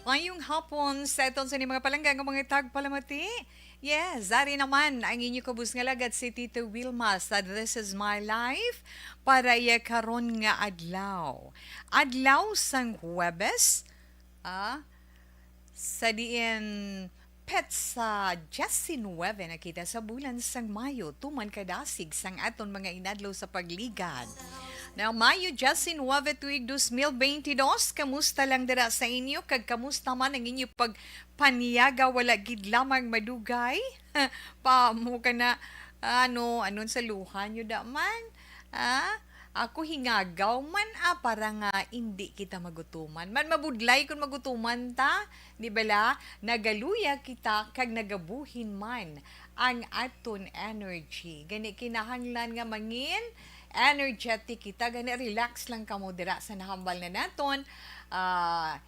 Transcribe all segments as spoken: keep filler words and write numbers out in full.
Mayong hapon sa aton sa mga palangga nga mga tagpalamati. Yes, ari naman ang inyo kabus nga lagad si Tito Wilma sa This Is My Life para iya karon nga adlaw. Adlaw sang Huwebes, ah, sa diin petsa diyes nuwebe na kita sa bulan sang Mayo, tuman kadasig sang aton mga inadlaw sa pagligad. Na Mayo diyes nuwebe tuig dos mil beintidos, kamusta lang dira sa inyo? Kag kamusta man ang inyo pagpanyaga? Wala gid lamang madugay? Pa mo ka na, ano, anon sa luha nyo da man? Ah, ako hingagaw man, ah, para nga indi kita magutuman. Man mabudlay kung magutuman ta, di bala? Nagaluya kita kag nagabuhin man ang aton energy. Gani kinahanglan nga mangin energetic kita, gani relax lang kamo dira sa nahambal na naton. Ah,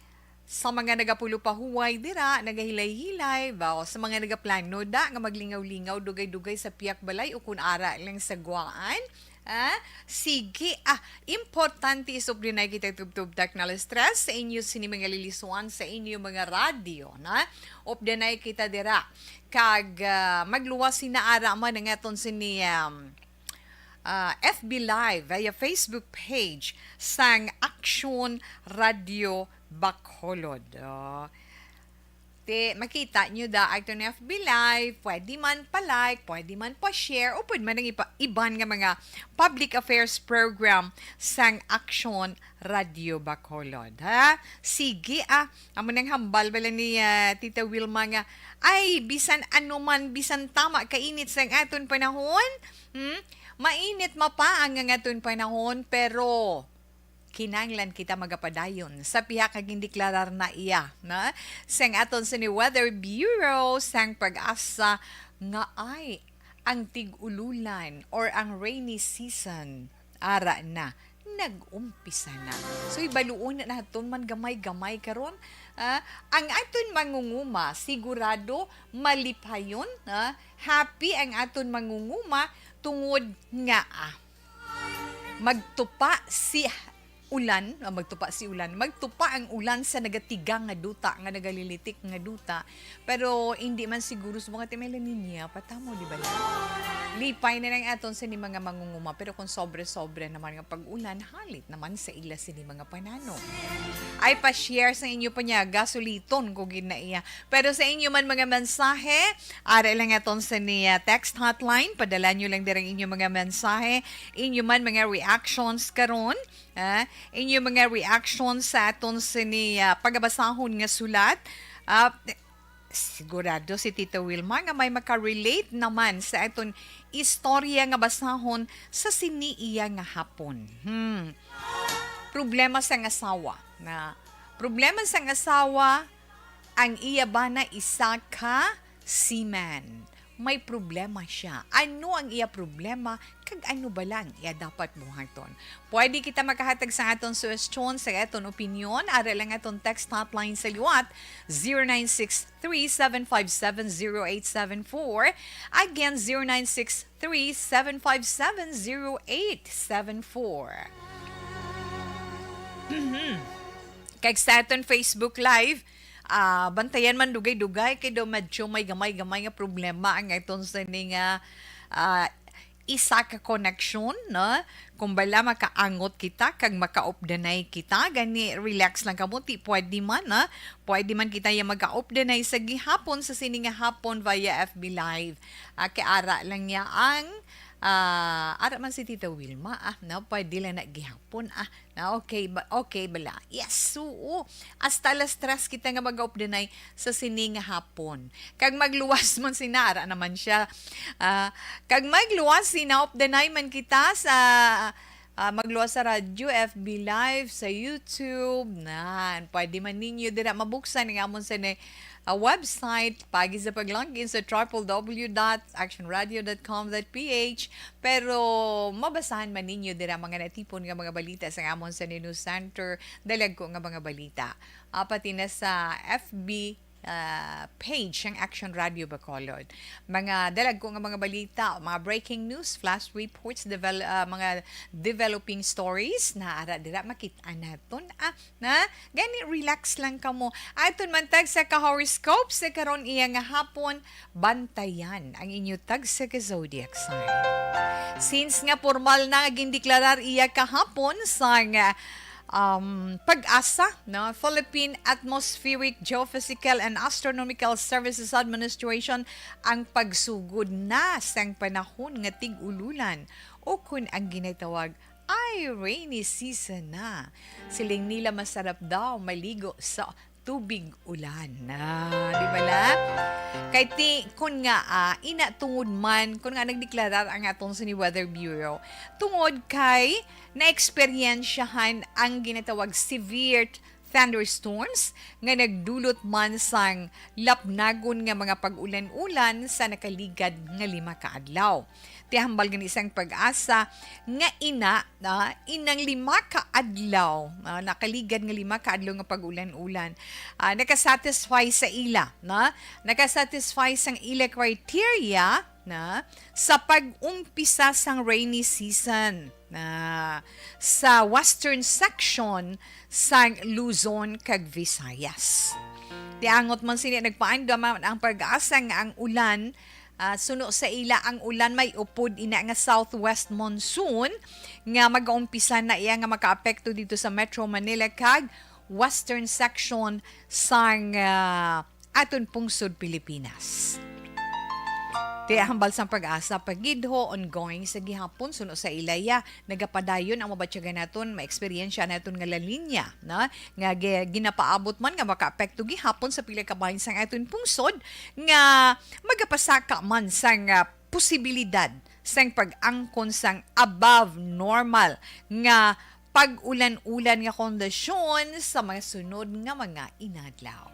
sa mga nagapulo pa huway dira, nagahilay-hilay, ba, o sa mga nagaplano da nga maglingaw-lingaw, dugay-dugay sa piyak balay o kun ara lang sa guwaan, ah, sige, ah, importante is updinay kita tubtob technical stress sa inyo sini mga lilisuan sa inyo mga radyo, na updinay kita dira kag, ah, magluwas sina ara man ang aton sini, um, ah, F B Live via Facebook page sang Action Radio Bacolod. Oh. Te, makita nyo da aton F B Live, pwede man pa-like, pwede man pa-share, o pwede man ang ipa-, iban nga mga public affairs program sang Action Radio Bacolod, ha? Sige, ah, amo nang hambal bala ni, ah, Tita Wilma nga, ay, bisan ano man, bisan tama kainit sang aton panahon, hmm? Mainit mapaang ang aton panahon, pero kinahanglan kita magapadayon sa piha ka gindeklarar na iya, na sang aton sini Weather Bureau sang PAGASA nga ay ang tig-ululan or ang rainy season ara na nag-umpisa na. So, ibaluon na naton man gamay-gamay karon, ah, ang aton mangunguma, sigurado malipayon, ah, happy ang aton mangunguma tungod nga, ah, magtupa si ulan, ah, magtupa si ulan, magtupa ang ulan sa nagatigang nga duta, nga nagalilitik nga duta. Pero hindi man siguro sa mga timela niya, patamo, di ba? Lipay na lang aton sa ni mga mangunguma, pero kung sobre-sobre naman nga pag-ulan, halit naman sa ila sini mga panano. Ay, pa-share sa inyo pa niya, gasuliton ko gid na iya. Pero sa inyo man mga mensahe, ara lang aton sa ni, ah, text hotline, padala nyo lang dirang inyo mga mensahe, inyo man mga reactions karon, ah, inyo mga reactions sa aton sini, ah, pagabasahon nga sulat. Ah, sigurado si Tito Wilma nga may makarelate naman sa aton istorya nga basahon sa sini iya nga hapon. Hmm. Problema sang asawa. Na problema sang asawa, ang iya bana isa ka seaman. May problema siya. Ano ang iya problema, kag ano bala ang iya dapat buhaton? Pwede kita makahatag sa aton suwestyon, sa aton opinyon, ara lang aton text hotline sa liwat, zero nine six three, seven five seven, zero eight seven four. Again, zero nine six three, seven five seven, zero eight seven four. Mhm. Kag sa aton Facebook Live, ah, bantayan man dugay-dugay kay daw medyo may gamay-gamay nga problema ang aton sini nga, ah, isa ka koneksyon, no? Kung bala makaangot kita kag makaupdanay kita, gani relax lang kamo, ti pwede man, ha? Pwede man kita ya makaupdanay sa gihapon sa sini nga hapon via F B Live. Ah, kay ara lang niya ang, ah, ara man si Tita Wilma, ah, no? Pwede lang na gihapon, ah. Na, okay ba, okay bala? Yes, oo. Hasta alas tres kita nga mag-updanay sa sini nga hapon. Kag magluwas man si Nara naman siya. Ah, kag magluwas si na-updanay man kita sa, ah, magluwas sa radyo, F B Live, sa YouTube. Nan, pwede man ninyo dira mabuksan ang amon sa ni-, ah, website, pagi sa pag-login sa triple W dot action radio dot com dot P H. Pero mabasahan man ninyo dira mga natipon nga mga balita sa amon sa News Center, dalagko nga mga balita. Ah, pati na sa F B ah, page ang Action Radio Bacolod. Mga dalagko nga mga balita, mga breaking news, flash reports, devel-, ah, mga developing stories, naara dira makita naton. Ah, na, gani relax lang kamo. Aton man tag sa ka horoscope sa karon iya nga hapon, bantayan ang inyo tag sa ka zodiac sign. Since nga formal na nga gindeklarar iya kahapon sang, ah, um, PAGASA, no? Philippine Atmospheric Geophysical and Astronomical Services Administration ang pagsugod na sang panahon nga tig-ululan, o kun ang ginatawag ay rainy season na. Siling nila masarap daw maligo sa tubig ulan. Ah, di ba la? Kay ti, kun nga, ah, ina tungod man, kun nga nagdeklarar ang aton sa ni Weather Bureau, tungod kay naeksperyensyahan ang ginatawag severe thunderstorms nga nagdulot man sang lapnagon nga mga pag-ulan-ulan sa nakaligad nga lima ka adlaw. Ti hambal gani sang PAGASA nga ina, ah, inang lima ka adlaw, ah, nakaligad nga lima ka adlaw nga pag-ulan-ulan, ah, nakasatisfy sa ila, na nakasatisfy sang ila criteria na sa pag-umpisa sang rainy season na sa western section sang Luzon kag Visayas. Tiangot man sini, nagpaandam man ang PAGASA nga ang ulan, ah, suno sa ila, ang ulan may upod ina nga southwest monsoon nga mag-umpisa na iya nga makaapekto dito sa Metro Manila kag western section sang, ah, aton pungsod Pilipinas. Ti hambal sang PAGASA pa gid ho, ongoing sa gihapon suno sa ila iya. Nagapadayon ang mabatyagan naton, maeksperiensya naton nga La Niña, na nga gi-, ginapaabot man nga makaapekto gihapon sa pila ka bahin sang aton pungsod nga magapasaka man sang, ah, posibilidad sang pag-angkon sang above normal nga pag-ulan-ulan nga kondisyon sa mga sunod nga mga inadlaw.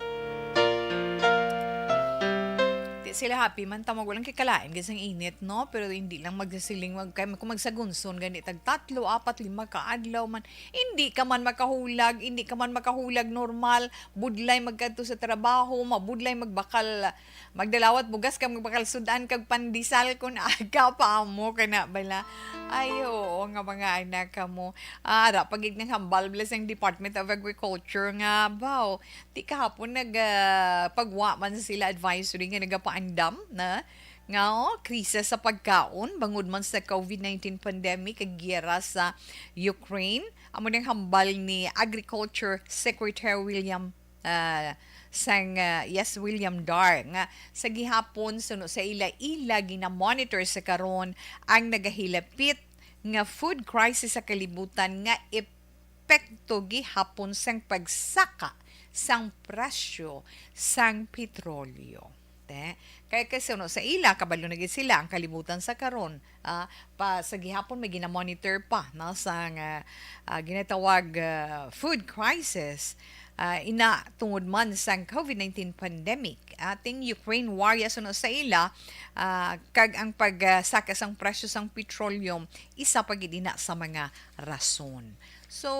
Di sila happy man ta, magulang kay kalain gid sang init, no? Pero hindi lang magsisiling, mag-, kay kung magsagunson gani tag tatlo, apat, lima ka adlaw man, hindi ka man makahulag, hindi ka man makahulag normal, budlay magkadto sa trabaho, mabudlay magbakal, magdalawat bugas kag magbakal sud-an kag pandesal kun aga pa amo kana bala. Ay, oo nga mga anak kamo. Ah, ara pa gid nga hambal bala sang Department of Agriculture nga, baw, ti kahapon nag, ah, pagwa man sila advisory nga nagapaandam na nga, oh, krisis sa pagkaon bangod man sa covid nineteen pandemic kag giyera sa Ukraine. Amo nang hambal ni Agriculture Secretary William, ah, sang, ah, yes, William Dar, nga sa gihapon suno sa ila, ila ginamonitor sa karon ang nagahilapit nga food crisis sa kalibutan nga epekto gihapon sang pagsaka sang presyo sang petrolyo. Te, kay, kay suno sa ila, kabalo na gid sila, ang kalibutan sa karon, ah, pa, sa gihapon may ginamonitor pa, no, sa nga, ah, ginatawag, ah, food crisis, ah, ina tungod man sang covid nineteen pandemic. Ating Ukraine war ya suno sa ila, ah, kag ang pag, ah, saka sang presyo sang petroleum, isa pa gid ina sa mga rason. So,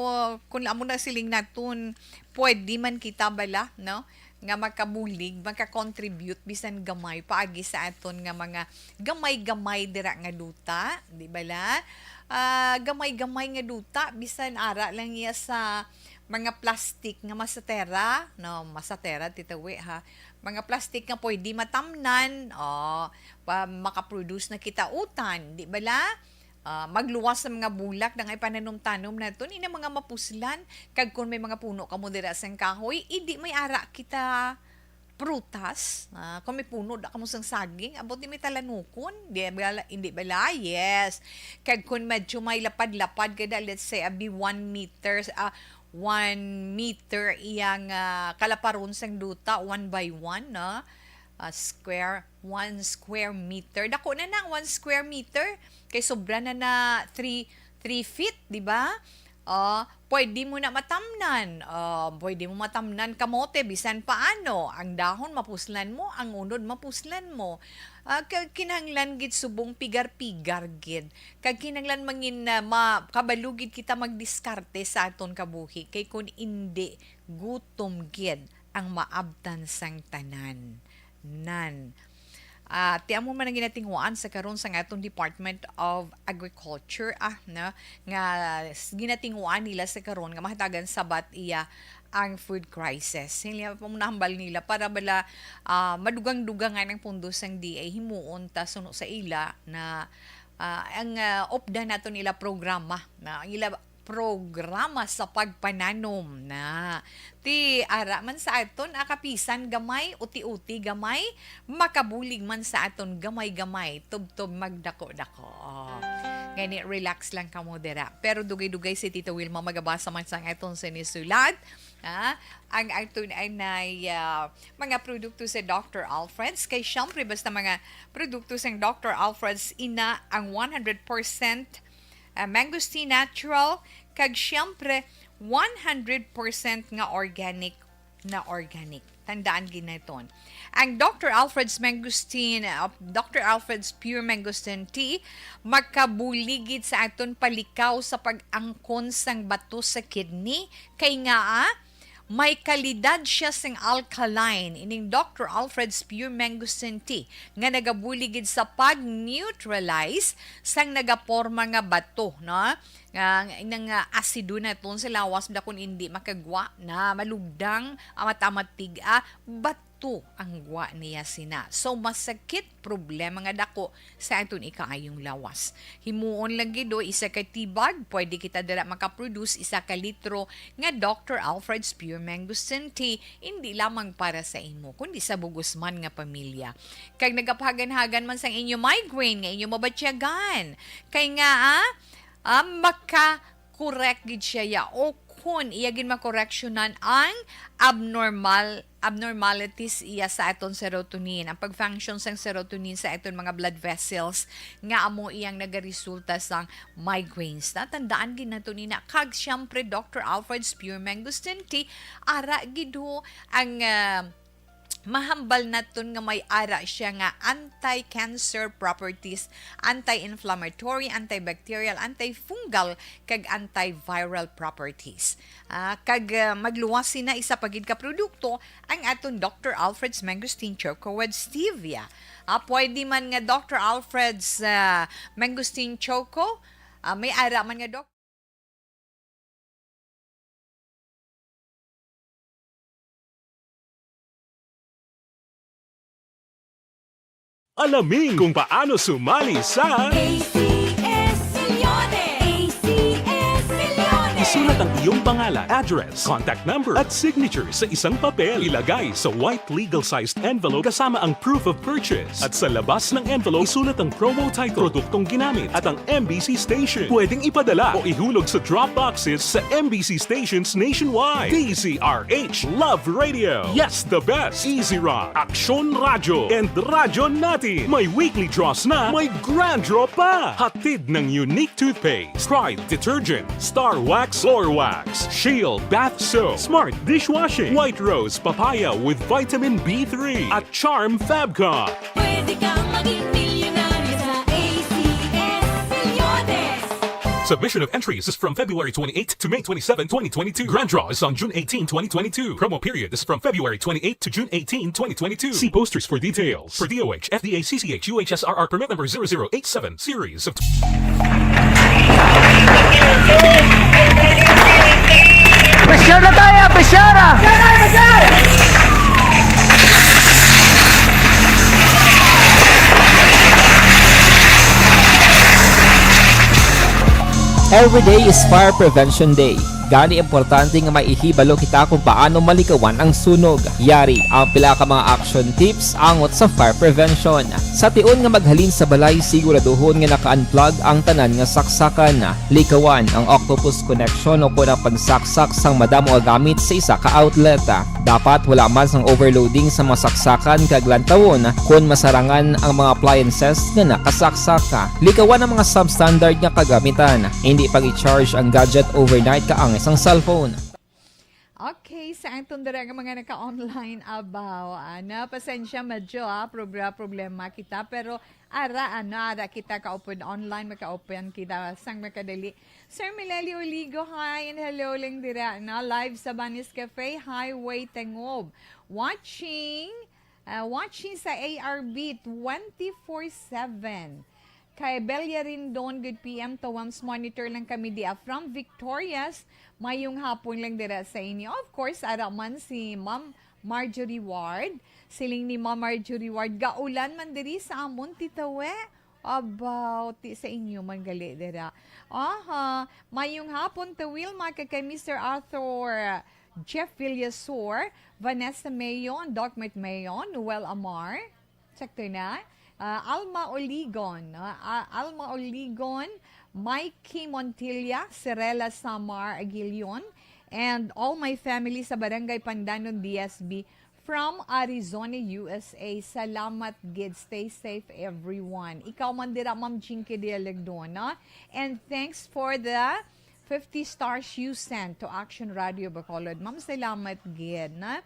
ah, kung amo na siling naton, pwede man kita bala, no, nga makabulig, makakontribute bisan gamay paagi sa aton nga mga gamay-gamay dira nga duta, di bala? Ah, gamay-gamay nga duta, bisan ara lang iya sa mga plastic nga masatera, no, masatera, titawi, ha, mga plastic nga pwede matamnan, oh, pa, makaproduce na kita utan, di bala? Ah, magluwas sa mga bulak nga ipananom-tanom naton, ina mga mapuslan, kag kung may mga puno kamo dira sang kahoy, indi may ara kita prutas. Ah, kung may puno da kamo sang saging, ambot di may talanukon, di bala, indi bala? Yes. Kag kung medyo may lapad-lapad ka da, let's say, abi one meter, ah, one meter iyang, ah, kalaparon sang duta, one by one, no? Ah, square, one square meter. Dako na na ang one square meter. Kay sobra na na three, three feet, di ba? Ah, pwede mo na matamnan. Ah, pwede mo matamnan kamote, bisan paano. Ang dahon, mapuslan mo. Ang unod, mapuslan mo. Ah, ka-, kinahanglan gid subong pigar-pigar gid. Kag kinahanglan mangin-, ah, ma-, kabalo gid kita magdiskarte sa aton kabuhi. Kay kun indi, gutom gid ang maabtan sang tanan. Nan. Ah, ti amo man ang ginatinguhaan sa karon sang aton Department of Agriculture, ah, no, nga s-, ginatinguhaan nila sa karon nga mahatagan sabat iya ang food crisis. Hindi pa mo nahambal nila para bala, ah, madugang-dugangan ang pundo sang D A, himuon ta suno sa ila na, ah, ang, ah, updan nato nila programa, na ang ila programa sa pagpananom na ti ara man sa aton, ah, kapisan gamay, uti-uti gamay, makabulig man sa aton gamay-gamay, tubtob magdako-dako. Oh. Gani, relax lang kamo dira. Pero dugay-dugay si Tita Wilma magabasa man sang aton sinisulat. Ah, ang aton anay, ah, mga produkto sa Doctor Alfred's. Kay syempre, basta mga produkto sang Doctor Alfred's, ina ang one hundred percent, ah, mangosteen natural, kag syempre, one hundred percent nga organic na organic. Tandaan gid naton. Ang Doctor Alfred's Mangosteen, uh, Doctor Alfred's Pure Mangosteen Tea, makabuligid sa aton palikaw sa pag-angkon sang bato sa kidney. Kay nga, ah, may kalidad siya sing alkaline, ining Doctor Alfred's Pure Mangosteen Tea, nga nagabuligid sa pag-neutralize sang nagaporma nga bato, no? Nga, nga, nga asido na ton sa lawas, da kun hindi makagwa na malugdang, amat-amat tiga, bato ang gwa niya sina. So, masakit, problema nga dako sa aton ikaayong lawas. Himuon lang gid, o, isa ka tibag, pwede kita dira makaproduce isa ka litro nga Doctor Alfred's Pure Mangosteen Tea, hindi lamang para sa imo, kundi sa bugos man nga pamilya. Kag nagapahagan-hagan man sang inyo migraine nga inyo mabatyagan. Kay nga, ah, ah, maka-correct gid siya, ya. O kun iya gid makoreksyonan ang abnormal, abnormalities iya sa aton serotonin, ang pag-function sang serotonin sa aton mga blood vessels nga amo iyang nagaresulta sang migraines. Natandaan gid nato nina. Kag siyempre, Doctor Alfred's Pure Mangosteen Tea, ara gid ho ang, ah, mahambal naton nga may ara siya nga anti-cancer properties, anti-inflammatory, antibacterial, antifungal, kag antiviral properties. Ah, kag, ah, magluwas sina isa pa gid ka produkto, ang aton Doctor Alfred's Mangosteen Choco with Stevia. Ah, pwede man nga Doctor Alfred's, ah, Mangosteen Choco, ah, may ara man nga doc- Alamin kung paano sumali sa A C S Millones! A C S Millones! Isulat ang iyong pangalan, address, contact number, at signature sa isang papel. Ilagay sa white legal-sized envelope kasama ang proof of purchase. At sa labas ng envelope, isulat ang promo title, produktong ginamit, at ang M B C station. Pwedeng ipadala o ihulog sa drop boxes sa M B C stations nationwide. D Z R H Love Radio. Yes, the best. Easy Rock, Aksyon Radyo, and Radyo Natin. May weekly draws na, may grand draw pa. Hatid ng Unique Toothpaste, Pride Detergent, Star Wax Floor Wax, Shield Bath Soap, Smart Dishwashing, White Rose Papaya with Vitamin B three, at Charm Fabcon. Pwede kang maging milyonaryo sa A C S Milyones! Submission of entries is from February twenty-eighth to May twenty-seven, twenty twenty-two. Grand draw is on June eighteen, twenty twenty-two. Promo period is from February twenty-eighth to June eighteen, twenty twenty-two. See posters for details. For D O H, F D A, C C H, U H S R R permit number zero zero eight seven, series of Pressure na tayo! Pressure! Every day is Fire Prevention Day. Gani, importante nga may ihibalo kita kung paano malikawan ang sunog. Yari ang pila ka mga action tips angot sa fire prevention. Sa tion nga maghalin sa balay, siguraduhon nga naka-unplug ang tanan nga saksakan. Likawan ang octopus connection o kon ang pagsaksak sang madamo nga gamit sa isa ka outlet. Dapat wala man sang overloading sa mga saksakan kag lantawon kon masarangan ang mga appliances nga nakasaksak. Likawan ang mga substandard nga kagamitan. Hindi pag-i-charge ang gadget overnight kaangay sang cellphone. Okay, sa aton dira nga mga naka-online, abaw, ana, pasensya, medyo, ah, probra-, problema kita, pero ara, ano, ara kita kaupod online, makaupan kita sang makadali. Sir Mileli Oligo, hi, and hello lang dira, na live sa Banis Cafe, Highway Tangob. Watching, ah, watching sa A R B twenty-four seven. Kay Belia Rindon, good P M, Tawams Monitor lang kami dia from Victorias. Mayong hapon lang dira sa inyo. Of course, ara man si Ma'am Marjorie Ward. Siling ni Ma'am Marjorie Ward, "Gaulan man diri sa amon, Tita We." Abaw, ti sa inyo man gali dira. Aha, mayong hapon, Tawil, mga kay Mister Arthur Jeff Villasor, Vanessa Mayon, Doc Matt Mayon, Noel Amar. Sakto na. Ah, Alma Oligon, ah, ah, Alma Oligon, Mikey Montilla, Cirela Samar Aguilion, and all my family sa Barangay Pandanon, D S B, from Arizona, U S A. Salamat gid. Stay safe, everyone. Ikaw man dira, Ma'am Chinky Dialegdon, no? And thanks for the fifty stars you sent to Action Radio Bacolod. Ma'am, salamat gid, na?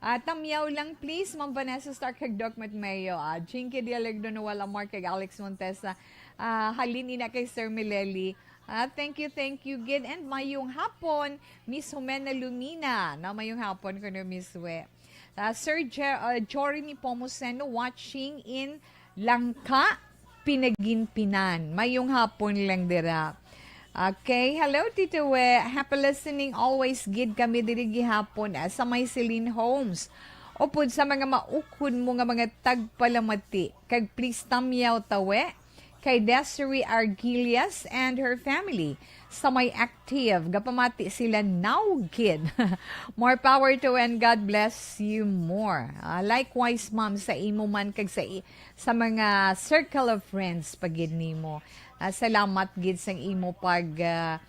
Ah, tamyaw lang, please, Ma'am Vanessa Stark kag Doc Matt Mayo. Ah, Chinky Dialegdo, Noel Amar kag Alex Montesa. Ah, halin ina kay Sir Mileli. Ah, thank you, thank you gid. And mayong hapon, Miss Jimena Lumina. Na, mayong hapon kuno, Miss We. Ah, Sir Jer-, ah, Jory Nepomuceno watching in Langka, Pinaginpinan. Mayong hapon lang dira. Okay. Hello, Tito We. Happy listening always gid kami diri gihapon, ah, sa may Celine Homes. Upod sa mga maukon mo nga mga tagpalamati. Kag please tamyaw ta, we, kay Desiree Arguillas and her family sa may Active. Gapamati sila now gid. More power to and God bless you more. Ah, likewise, ma'am, sa imo man kag sa i-, sa mga circle of friends pa gid nimo. Ah, salamat gid sang imo pag, ah,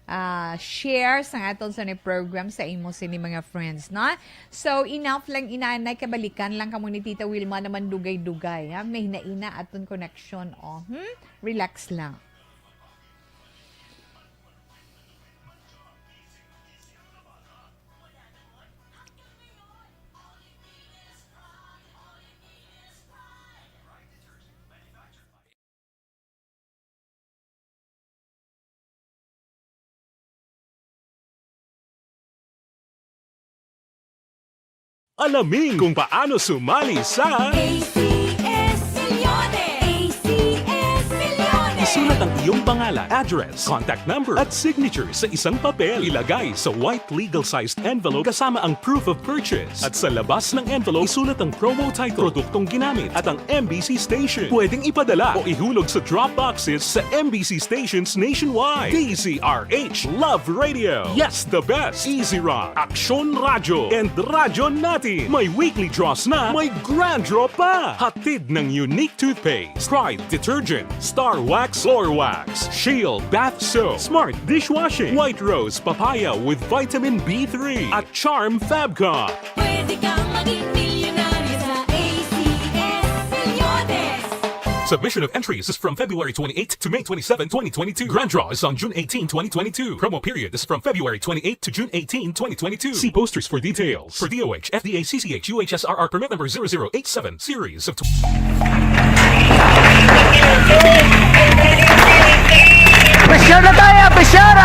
ah, share sang aton sa ni program sa imo sini mga friends, no? So, enough lang inanay, kabalikan lang kamo ni Tita Wilma naman dugay-dugay, ha? May hinaina aton connection, oh. Hmm? Relax lang. Alamin kung paano sumali sa A C S Milyones! A C S Milyones! Isulat ang iyong pangalan, address, contact number, at signature sa isang papel. Ilagay sa white legal-sized envelope kasama ang proof of purchase. At sa labas ng envelope, isulat ang promo title, produktong ginamit, at ang M B C station. Pwedeng ipadala o ihulog sa drop boxes sa M B C stations nationwide. D Z R H Love Radio. Yes, the best. Easy Rock, Aksyon Radyo, and Radyo Natin. May weekly draws na, may grand draw pa. Hatid ng Unique Toothpaste, Pride Detergent, Star Wax Floor Wax, Shield Bath Soap, Smart Dishwashing, White Rose Papaya with Vitamin B three, at Charm Fabcon. Pwede kang maging milyonaryo sa A C S Milyones. Submission of entries is from February twenty-eight to May twenty-seven, twenty twenty-two. Grand draw is on June eighteen, twenty twenty-two. Promo period is from February twenty-eighth to June eighteen, twenty twenty-two. See posters for details. For D O H, F D A, C C H, U H S R R permit number zero zero eight seven, series of tw- Pressure na tayo, pressure!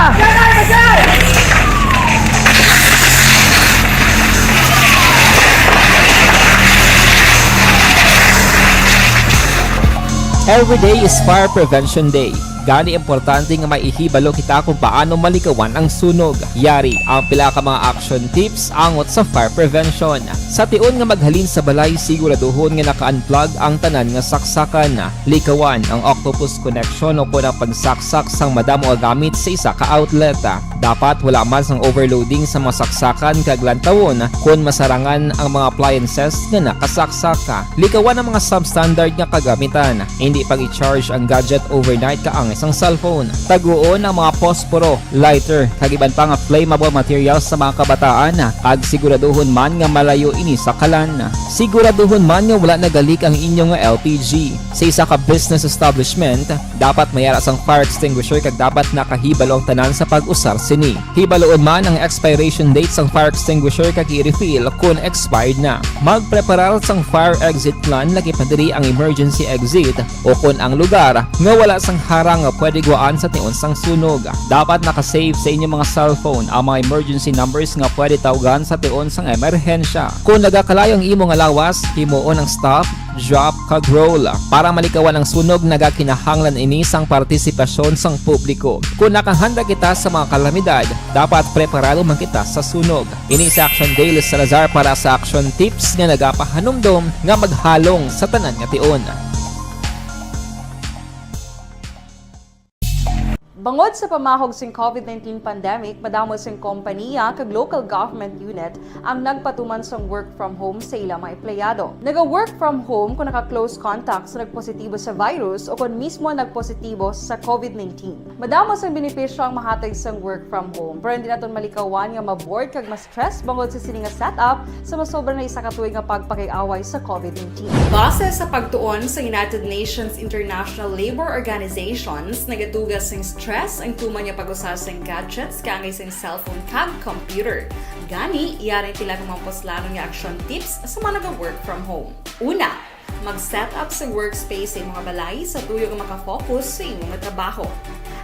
Every day is Fire Prevention Day. Gani, importante nga maihibalo kita kung paano malikawan ang sunog. Yari ang pila ka mga action tips angot sa fire prevention. Sa tion nga maghalin sa balay, siguraduhon nga naka-unplug ang tanan nga saksakan. Likawan ang octopus connection o kon ang pagsaksak sang madamo nga gamit sa isa ka outlet. Dapat wala man sang overloading sa mga saksakan kag lantawon kon masarangan ang mga appliances nga nakasaksak. Likawan ang mga substandard nga kagamitan. Hindi pag-i-charge ang gadget overnight kaangay sang cellphone. Taguon ang mga posporo, lighter, kag iban pa nga flammable materials sa mga kabataan, kag siguraduhon man nga malayo ini sa kalan. Siguraduhon man nga wala nagalik ang inyo nga L P G. Sa isa ka business establishment, Dapat may ara sang fire extinguisher kag dapat nakahibalo ang tanan sa pag-usar sini. Hibaluon man ang expiration date sang fire extinguisher kag i-refill kon expired na. Magpreparar sang fire exit plan, lakip na diri ang emergency exit o kon ang lugar nga wala sang harang nga pwede guwaan sa tion sang sunog. Dapat naka-save sa inyo mga cellphone ang mga emergency numbers nga pwede tawgan sa tion sang emerhensya. Kon nagakalayo ang imo nga lawas, himuon ang stop, drop, kag roll. Para malikawan ang sunog, nagakinahanglan ini sang partisipasyon sang publiko. Kon nakahanda kita sa mga kalamidad, dapat preparado man kita sa sunog. Ini si Action Dale Salazar para sa Action Tips nga nagapahanumdom nga maghalong sa tanan nga tion. Bangod sa pamahog sing COVID nineteen pandemic, madamo sing kompanya kag local government unit ang nagpatuman sang work from home sa ila mga empleyado. Naga-work from home kung naka-close contact sa nagpositibo sa virus o kung mismo nagpositibo sa COVID nineteen. Madamo sang benepisyo ang mahatag sang work from home, pero hindi naton malikawan nga ma-bored kag mas stress bangod sa sini nga setup sa masobra na isa ka tuig nga pagpakig-away sa COVID nineteen. Base sa pagtuon sa United Nations International Labour Organizations, nagatuga sing stress ang tuman nga pag-usa sing gadgets kaangay sing cellphone kag computer. Gani, yari ang pila ka mga puslanon nga action tips sa mga naga-work from home. Una, mag-set up sa workspace sa imong balay sa tuyo nga makafocus sa imong trabaho.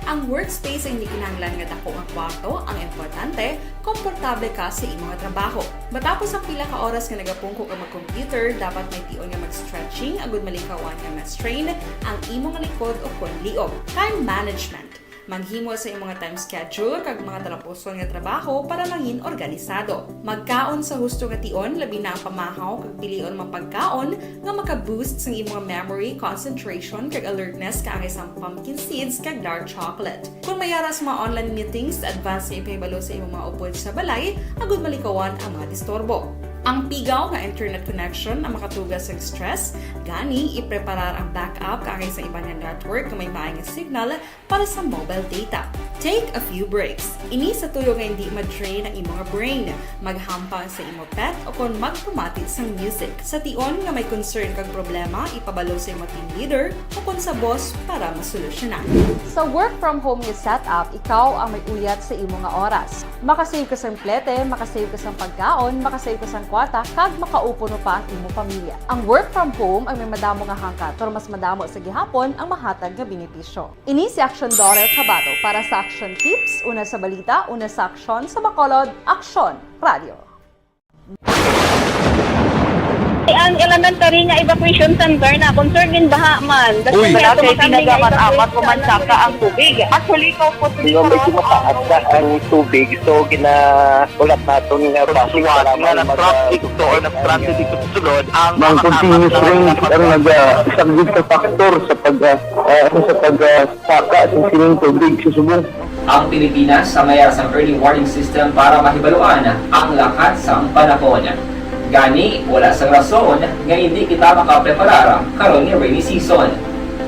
Ang workspace ay hindi kinahanglan nga dako nga kwarto, ang importante, komportable ka sa imong trabaho. Matapos ang pila ka oras nga nagapungko ka mag-computer, dapat may tion nga mag-stretching agud malikawan nga ma-strain ang imong likod o kon liog. Time management. Maghimo sa imong time schedule kag mga talapuson nga trabaho para mangin organisado. Magkaon sa husto nga tion, labi na ang pamahaw kag pilion mga pagkaon nga maka-boost sang imong memory, concentration, kag alertness kaangay sang pumpkin seeds kag dark chocolate. Kung may ara sa mga online meetings, advance nga ipahibalo sa imong mga upod sa balay agud malikawan ang mga disturbo. Ang pigaw nga internet connection ang makatuga sang stress, gani ipreparar ang backup kaangay sa iban nga network nga may maay nga signal para sa mobile data. Take a few breaks. Ini sa tuyo nga hindi ma-drain ang imo nga brain. Maghampang sa imo pet o kon magpamati sang music. Sa tion nga may concern kag problema, ipabalo sa imo team leader o kon sa boss para masolusyonan. Sa work from home nga setup, ikaw ang may uyat sa imo nga oras. Makasave ka sang plete, makasave ka sang pagkaon, makasave ka sang kwarta, kag makaupo no pa ang imo pamilya. Ang work from home ang may madamo nga hangkat, pero mas madamo sa gihapon ang mahatag nga benepisyo. Ini si Action Dorel Cabato para sa Action Tips, una sa balita, una sa aksyon, sa Bacolod, Aksyon Radio. Ang elementary nga evacuation center na concerned din baha man. Uy, Malaki, pinagama't-amat ko man saka ang tubig. Actually, ikaw po, Di ba, medyo mataas na ang tubig, so ginaulat naton nga base nga mag- nag-traffic to or nag-transit dito sa sulod ang mga continuous rain ang nag-, ah, isa gid ka factor sa pag, ah, ah, sa pag, ah, saka sa sining tubig sa subong. Ang Pilipinas sa may sang early warning system para mahibaluan ang lakat sang panahon. Gani, wala sang rason nga hindi kita makapreparar karon nga rainy season.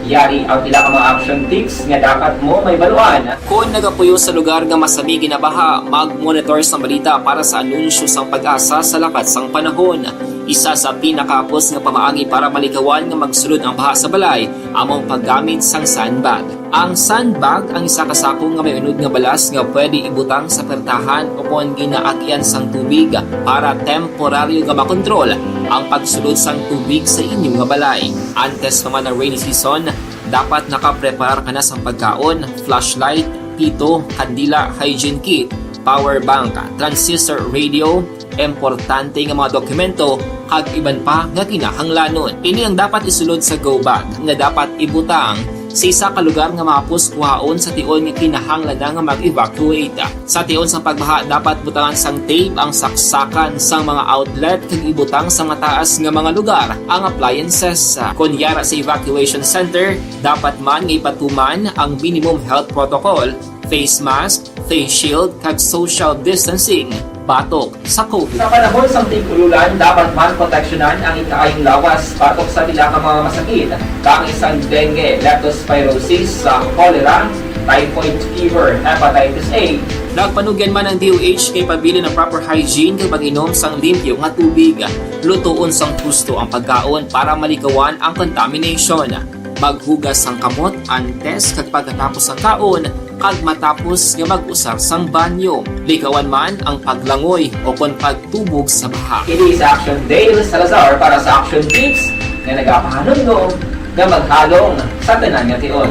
Yari ang pila ka mga action tips nga dapat mo mahibaluan. Kon nagapuyo sa lugar nga masami ginabaha, mag-monitor sang balita para sa anunsyo sang PAGASA sa lakat sang panahon. Isa sa pinakahapos nga pamaagi para malikawan nga magsulod ang baha sa balay amo ang paggamit sang sandbag. Ang sandbag ang isa ka sako nga may unod nga balas nga pwede ibutang sa pertahan o kon ginaagian sang tubig para temporaryo nga makontrol ang pagsulod sang tubig sa inyo nga balay. Antes pa man ang rainy season, dapat nakapreparar ka na sang pagkaon, flashlight, pito, kandila, hygiene kit, power bank, transistor radio, importante nga mga dokumento, kag iban pa nga kinahanglanon. Ini ang dapat isulod sa go bag nga dapat ibutang sa isa ka lugar nga mahapos kuhaon sa tion nga kinahanglan na nga mag-evacuate. Sa tion sang pagbaha, dapat butangan sang tape ang saksakan sang mga outlet kag ibutang sa mataas nga mga lugar ang appliances. Kon yara sa evacuation center, dapat man nga ipatuman ang minimum health protocol, face mask, face shield, kag social distancing batok sa COVID. Sa panahon sang tig-ululan, dapat man proteksyonan ang ikaayong lawas batok sa pila ka mga masakit, kaangay sang dengue, leptospirosis, sa cholera, typhoid fever, hepatitis A. Nagpanugyan man ang D O H nga ipabilin ang proper hygiene kag pag-inom sang limpyo nga tubig. Lutoon sang husto ang pagkaon para malikawan ang contamination. Maghugas sang kamot antes kag pagkatapos sa kaon, kag matapos nga mag-usar sang banyo. Ligawan man ang paglangoy o kon pagtubog sa baha. Ini sa Action Dale Salazar para sa Action Tips nga nagapahanumdom nga maghalong sa tanan nga tion.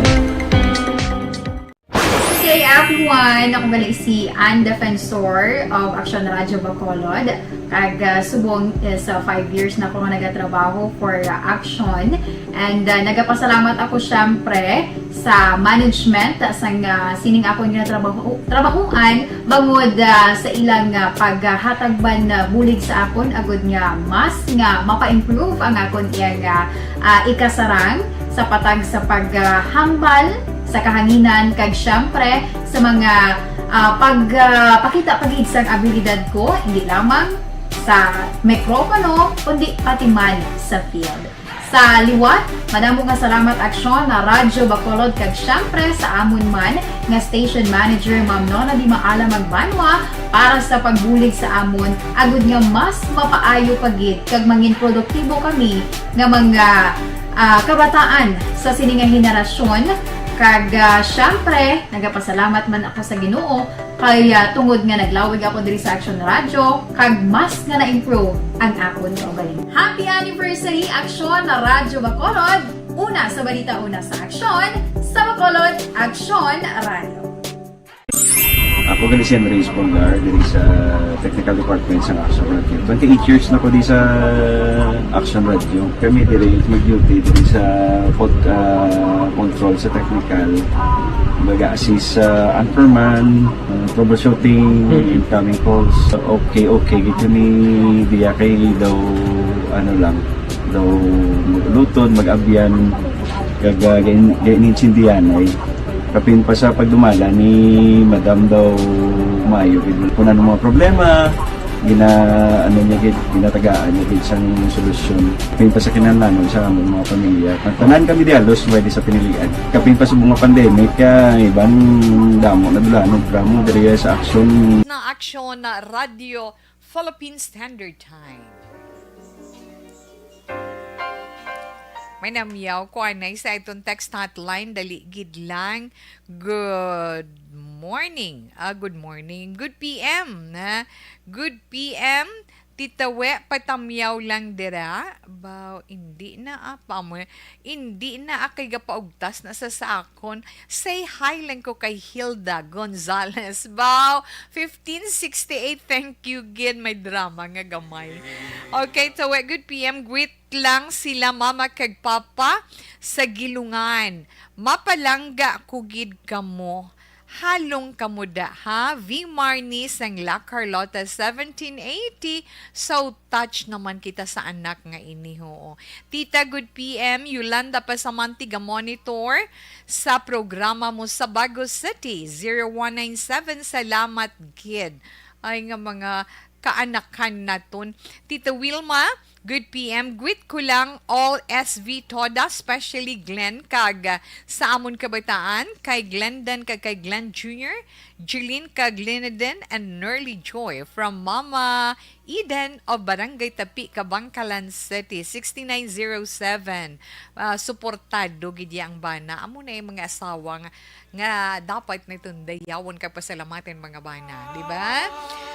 Good day, everyone! Ako gali si Ann Defensor of Action Radio Bacolod. Kag, ah, subong is, ah, five years na ako nga nagatrabaho for, ah, Action. And, ah, nagapasalamat ako, syempre, sa management, ah, sang, ah, sining akon nga trabaho, trabahoan, bangod, ah, sa ilang, ah, paghatag man, ah, bulig sa akon, agud nga mas nga mapa-improve ang akon iyang, ah, ah, ikasarang sa patag sa paghambal sa kahanginan, kag syempre sa mga, ah, pag, ah, pakita pa gid sang abilidad ko, hindi lamang sa mikropono, kundi pati man sa field. Sa liwat, madamo nga salamat, Aksyon, na Radyo Bacolod, kag syempre sa amon man nga station manager, Ma'am Nona Di Maala Magbanwa, para sa pagbulig sa amon, agud nga mas mapaayo pa gid kag mangin produktibo kami nga mga, ah, kabataan sa sini nga henerasyon. Kag, ah, syempre, nagapasalamat man ako sa Ginoo kay, ah, tungod nga naglawig ako diri sa Action Radio, kag mas nga na-improve ang akon kaugalingon. Happy anniversary, Action Radyo Bacolod! Una sa balita, una sa aksyon, sa Bacolod, Action Radio. Ako gali si Henry Espongar, diri sa technical department sa Action Radio. Twenty-eight years na ko di sa Action Radio. Kami diri mag-duty diri sa pod-, ah, control sa technical. Mag-assist sa anchorman, ah, troubleshooting, Mm. incoming calls. Okay, okay. Gito ni diya kay daw, ano lang, daw mag-ulutod, mag-abyan, kag, ah, gain-, gain-, intindihan ay. Kapin pa sa pagdumala ni Madam daw maayo gid. Kung ano mga problema, gina-, ano niya gid, ginatagaan niya gid sang solusyon. Kapin pa sa kinahanglanon sa among mga pamilya. Tanan kami di halos pwede sa pinilian. Kapin pa sa mga pandemic, kaya iban damo na dulanog dramo diri sa aksyon. Na aksyon na Radyo Philippine Standard Time. May namiyaw ko anay sa iton text hotline. Dali gid lang. Good morning. Ah, good morning. Good P M, ha? Good P M. Tita We, patamyaw lang dira. Baw, indi na, ah, pamo-, indi na, ah, kay gapaugtas na sa, sa akon. Say hi lang ko kay Hilda Gonzalez. Baw, fifteen sixty-eight, thank you gid. May drama nga gamay. Okay, Tita We, good P M. Greet lang sila mama kag papa sa Gilungan. Mapalangga ko gid kamo. Halong kamo da, ha? V Marnie sang La Carlota, seventeen eighty. So touch naman kita sa anak nga ini, ho. Tita, good P M. Yolanda Pasamanti, ga-monitor sa programa mo sa Bago City, zero one nine seven. Salamat gid. Ay, nga mga kaanakan naton. Tita Wilma, good P M. Greet ko lang all S V Toda, especially Glenn kag, ah, sa amon kabataan, kay Glendon kag kay Glenn Junior, Jeline kag Lineden, and Nerly Joy from Mama Eden of Barangay Tapi, Kabankalan City, sixty-nine zero seven. Ah, suportado gid ya ang bana. Amo na yung mga asawa nga, nga dapat na itong dayawon kag pasalamatin, mga bana, di ba?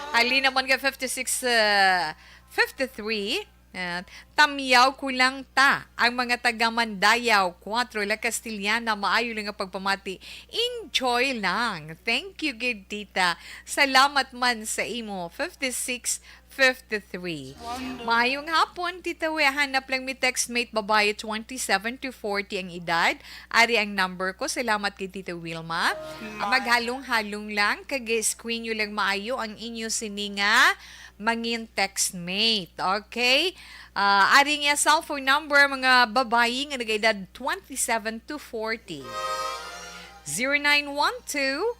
Ali naman ka fifty-six, ah, fifty-three. Ah, tamyaw ko lang ta ang mga taga Mandayaw, Cuatro, La Castellana, maayo lang nga pagpamati. Enjoy lang. Thank you gid, tita. Salamat man sa imo. Fifty-six fifty-three. Maayong hapon, Tita We. Hanap lang mi textmate, babayi, twenty-seven to forty ang edad. Ari ang number ko. Salamat kay Tita Wilma. Ah, maghalong-halong lang, kag screen nyo lang maayo ang inyo sini nga mangin textmate. Okay? Ah, ari niya cellphone number, mga babayi nga nag-edad twenty-seven to forty. Zero nine one two,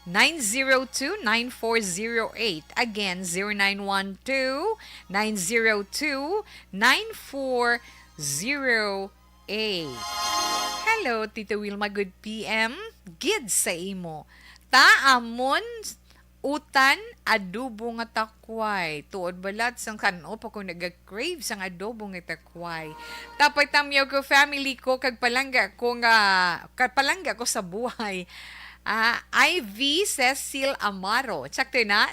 nine zero two, nine four zero eight. Again, zero nine one two, nine zero two, nine four zero eight. Hello, Tita Wilma. Good P M. Gid sa imo. Ta amon Utan, adobo nga takway. Tuod balat sang kan-o pa ko naga-crave sang adobo nga takway. Tapay tamyaw ko family ko kag palangga ko nga, kag palangga ko sa buhay. Ah, I V Cecil Amaro. Check to na.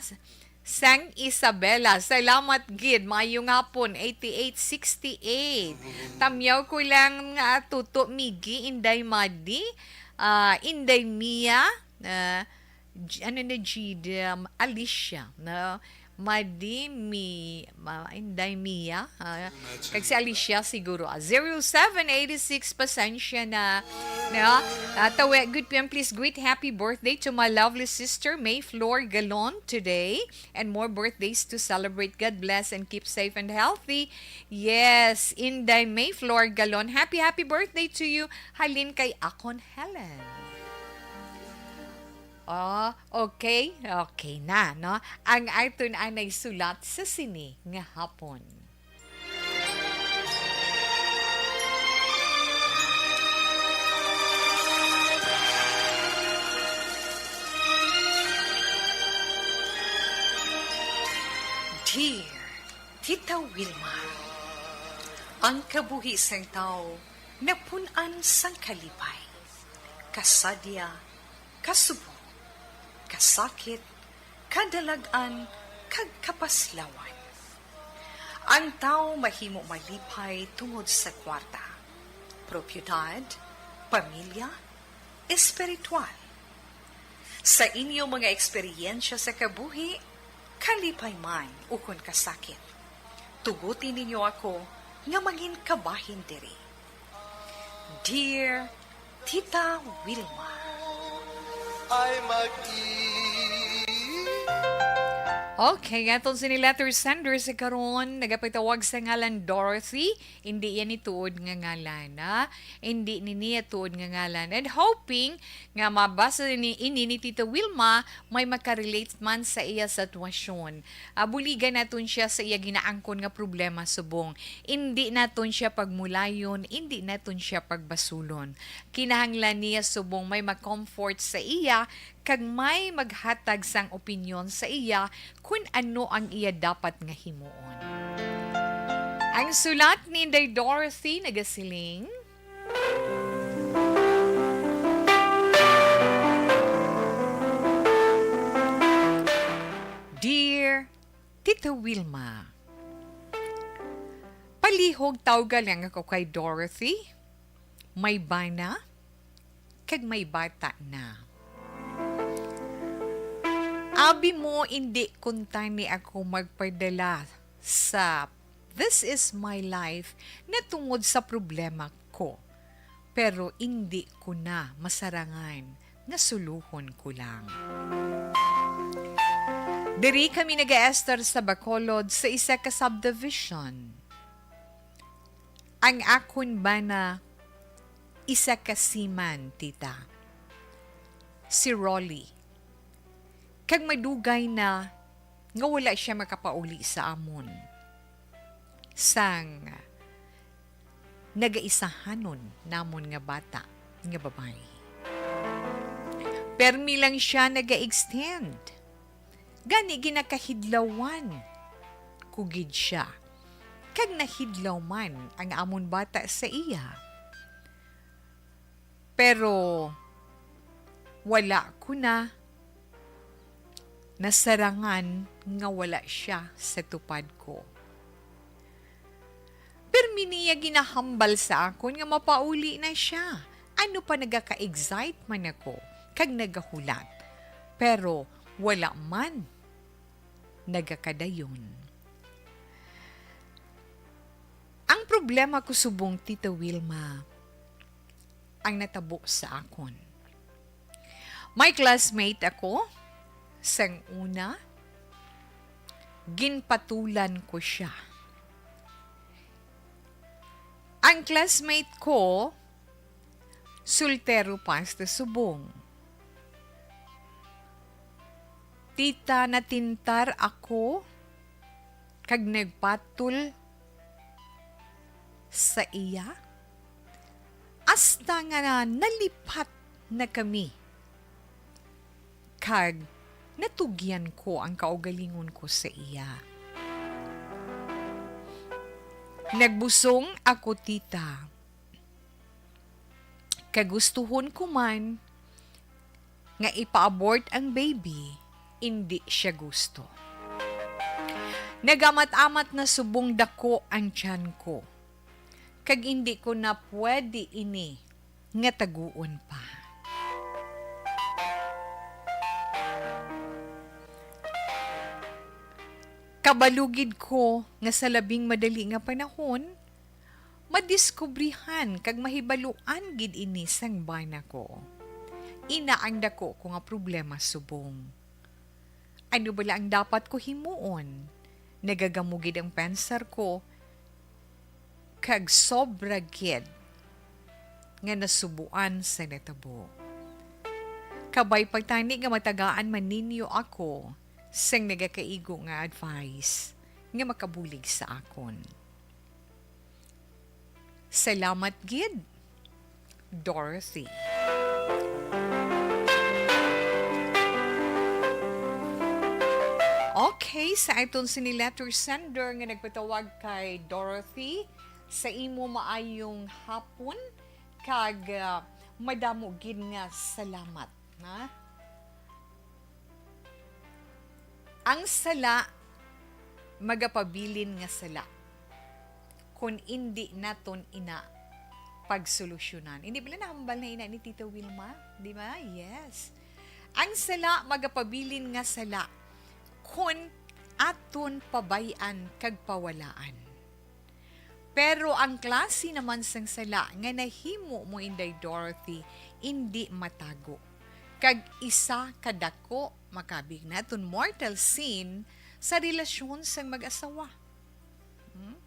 Sang Isabela. Salamat gid. Maayong hapon, eighty-eight sixty-eight. Tamyaw ko lang nga Tuto Miggy, Inday Madi, ah, Inday Mia, ah, G-, ano na, G-, um, Alicia, no? Madi Mi-, ma-, Inday Mia, ah, kag si Alicia siguro, ah, zero seven eighty-six, pasensya na, no? Ah, tawi, good P M, please greet happy birthday to my lovely sister, May Flor Galon, today, and more birthdays to celebrate. God bless and keep safe and healthy. Yes, Inday May Flor Galon, happy, happy birthday to you. Halin kay akon, Helen. Oh, okay. Okay na, no? Ang aton anay sulat sa sini nga hapon. Dear Tita Wilma, ang kabuhi sang tawo napun-an sang kalipay, kasadya, kasubo, kasakit, kadalag-an, kag kapaslawan. Ang tawo mahimo malipay tungod sa kwarta, propiedad, pamilya, espiritual. Sa inyo mga eksperyensya sa kabuhi, kalipay man ukon kasakit, tuguti ninyo ako nga mangin kabahin diri. Dear Tita Wilma. Ay mag-i- Okay, aton sini letter sender sa karon, nagapatawag sa ngalan Dorothy. Hindi yan ni tuod nga ngalan, ha? Hindi ni niya tuod nga ngalan. And hoping nga mabasa ni, ini ni Tita Wilma, may makarelate man sa iya sitwasyon. Ah, buligan naton siya sa iya ginaangkon nga problema subong. Indi naton siya pagmulayon, indi naton siya pagbasulon. Kinahanglan niya subong may ma-comfort sa iya kag may maghatag sang opinyon sa iya kun ano ang iya dapat nga himuon. Ang sulat ni Inday Dorothy nagasiling, Dear Tita Wilma, palihog tawga lang ako kay Dorothy. May bana, kag may bata na. Abi mo, indi kuntani ako magpadala sa This Is My Life na tungod sa problema ko. Pero indi ko na masarangan nga suluhon ko lang. Diri kami nagaestar sa Bacolod sa isa ka subdivision. Ang akon bana, isa ka seaman, tita. Si Rolly. Kag madugay na nga wala siya makapauli sa amon. Sang nagaisahanon namon nga bata nga babayi. Permi lang siya naga-extend. Gani ginakahidlawan ko gid siya, kag nahidlaw man ang amon bata sa iya. Pero wala ko na nasarangan nga wala siya sa tupad ko. Permi niya ginahambal sa akon nga mapauli na siya. Ano pa, nagaka-excite man ako kag nagahulat, pero wala man nagakadayon. Ang problema ko subong, Tita Wilma, ang natabo sa akon. May classmate ako, sang una, ginpatulan ko siya. Ang classmate ko, soltero pa hasta subong. Tita, natintar ako kag nagpatol sa iya, hasta nga na-, nalipat na kami. Kag Natugyan ko ang kaugalingon ko sa iya. Nagbusong ako, tita. Kagustuhon ko man nga ipa-abort ang baby, indi siya gusto. Nagamat-amat na subong dako ang tiyan ko, kag indi ko na pwede ini nga taguon pa. Kabalo gid ko nga sa labing madali nga panahon, madiskubrihan kag mahibaluan gid ini sang bana ko. Ina ang dako ko nga problema subong. Ano bala ang dapat ko himuon? Nagagamo gid ang pensar ko, kag sobra gid nga nasubuan sa natabo. Kabay pa tani nga matagaan man ninyo ako sang nagakaigo nga advice nga makabulig sa akon. Salamat gid, Dorothy. Okay, sa aton sini letter sender nga nagpatawag kay Dorothy, sa imo maayong hapon, kag, ah, madamo gid nga salamat, ha? Ang sala magapabilin nga sala kon indi naton ina pagsolusyonan. Hindi ba nahambal na ina ni Tita Wilma? Di ba? Yes. Ang sala magapabilin nga sala kon aton pabay-an kag pawalaan. Pero ang klase naman sang sala nga nahimo mo, Inday Dorothy, indi matago, kag isa ka dako, makabig naton mortal sin sa relasyon sang mag-asawa. Hmm?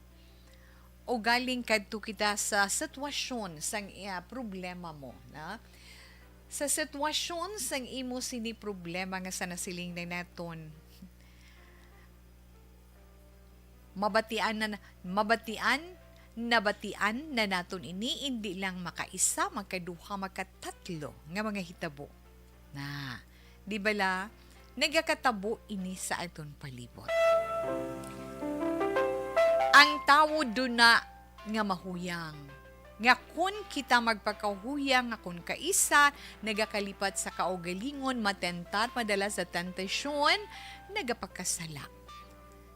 O galing kadto kita sa sitwasyon sang, ah, problema mo, na? Sa sitwasyon sang imo sini problema nga sa nasiling na naton, mabatian na, mabatian, nabatian na naton ini, indi lang makaisa, makaduha, makatatlo nga mga hitabo. Na, di bala, nagakatabo ini sa aton palibot. Ang tawo duna nga mahuyang, nga kon kita magpakahuyang nga kon kaisa nagakalipat sa kaugalingon, matentar madala sa tentasyon, nagapakasala.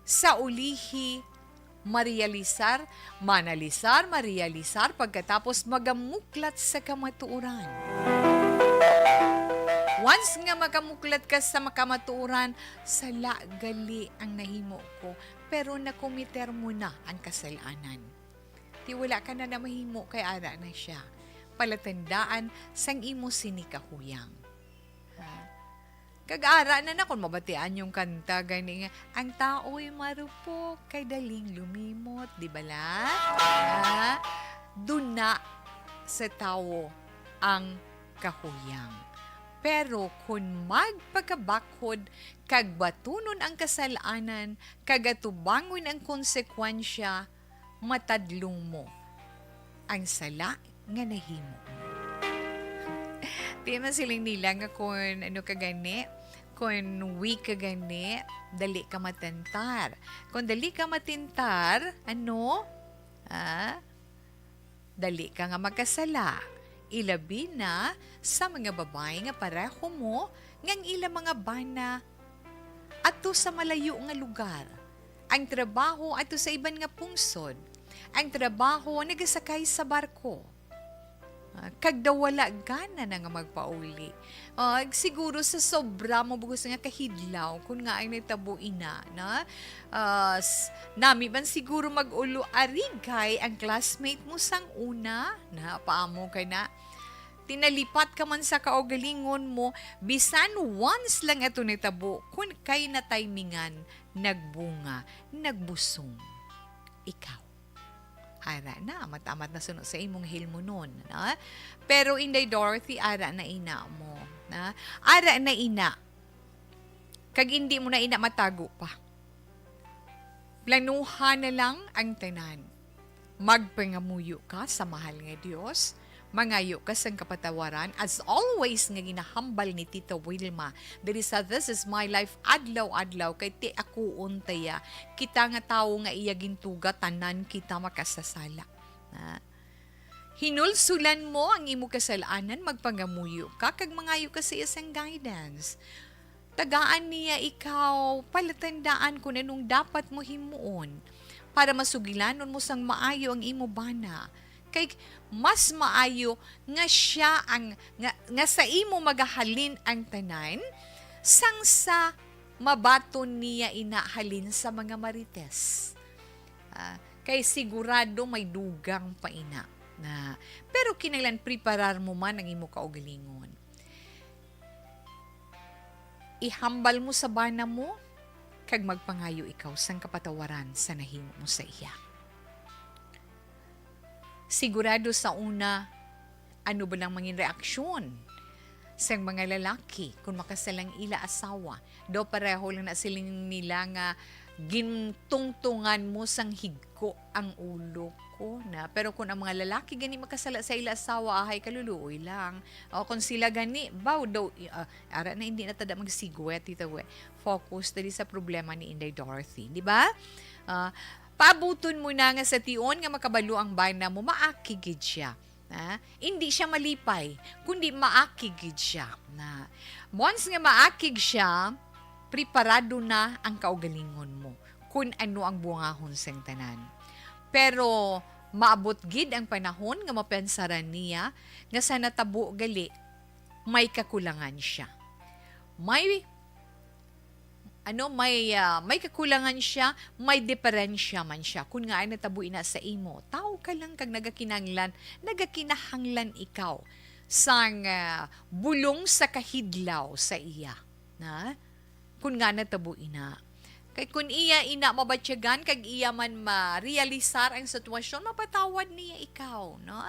Sa ulihi, marealisar, manalisar, marealisar, pagkatapos magamuklat sa kamatuoran. Once nga magamuklat ka sa makamatuoran, sala gali ang nahimo ko, pero nakomiter mo na ang kasalanan. Ti wala ka na na mahimo kay ara na siya. Palatandaan sang imo sini kahuyang. Ha? Kag ara na na kung mabatian yung kanta gani nga, "Ang tao'y marupok kay daling lumimot," di bala? Ha? Duna sa tawo ang kahuyang. Pero kung magpakabakhod kag batunon ang kasalanan, kag atubangon ang konsekwensya, matadlong mo ang sala nga nahimo mo. Di man siling nila nga kung ano ka gani, kung weak ka gani, dali ka matentar. Kung dali ka matentar, ano? Ah? Dali ka nga makasala. Ilabi na sa mga babayi nga pareho mo nga ang ila mga bana ato sa malayo nga lugar. Ang trabaho ato sa iban nga pungsod. Ang trabaho nagasakay sa barko. Ah, kag daw wala gana na nga magpauli. Ah, siguro sa sobra mo bugos nga kahidlaw, kun nga ay nagtabo ina, na? Ah, s-, nami man siguro mag-ulo arigay ang classmate mo sang una, na? Paamo ka na? Tinalipat ka man sa kaugalingon mo, bisan once lang ato nitabo, kun kay natimingan, nagbunga, nagbusong. Ikaw. Ara na, amat-amat na suno sa imong hilmunon, no? Pero Inday Dorothy, ara na ina mo, na? Ara na ina. Kag indi mo na ina matago pa. Planuha na lang ang tanan. Magpangamuyo ka sa mahal nga Dios, Mangayo ka sang kapatawaran, as always, nga ginahambal ni Tita Wilma diri sa This Is My Life adlaw-adlaw, kay ti ako untaya kita nga tawo nga iya gintuga, tanan kita makasasala. Na, hinulsulan mo ang imo kasalanan, magpangamuyo ka, kag mangayo ka sa iya sang guidance. Tagaan niya ikaw palatandaan kung anong dapat mo himuon para masugilanon mo sang maayo ang imo bana. Kay mas maayo nga siya ang, nga, nga sa imo magahalin ang tanan, sang sa mabaton niya ina halin sa mga marites. Ah, kay sigurado may dugang pa ina. Na, pero kinahanglan preparar mo man ang imo kaugalingon. Ihambal mo sa bana mo, kag magpangayo ikaw sang kapatawaran sa nahimo mo sa iya. Sigurado sa una, ano ba lang mangin reaksyon sang mga lalaki kung makasal ang ila asawa? Daw pareho lang na siling nila nga gintungtungan mo sang higko ang ulo ko na. Pero kung ang mga lalaki gani makasala sa ila asawa, ahay, kaluluoy lang. O kung sila gani, baw daw, ah, ara na, hindi na tada magsigwet, Tita We. Focus dali sa problema ni Inday Dorothy, di ba? Ah, paabuton mo na nga sa tion nga makabalo ang bana mo, maakig gid siya. Ha? Hindi siya malipay, kundi maakig gid siya. Na, once nga maakig siya, preparado na ang kaugalingon mo kung ano ang bungahon sang tanan. Pero maabot gid ang panahon nga mapensaran niya nga sa natabo gali, may kakulangan siya. May, ano, may, ah, may kakulangan siya, may diferensya man siya. Kung nga ay natabo ina sa imo, tao ka lang kag nagakinahanglan, nagakinahanglan ikaw sang, ah, bulong sa kahidlaw sa iya. Na? Kung nga natabo ina. Kay kung iya ina mabatyagan kag iya man ma-realisar ang sitwasyon, mapatawad niya ikaw, no?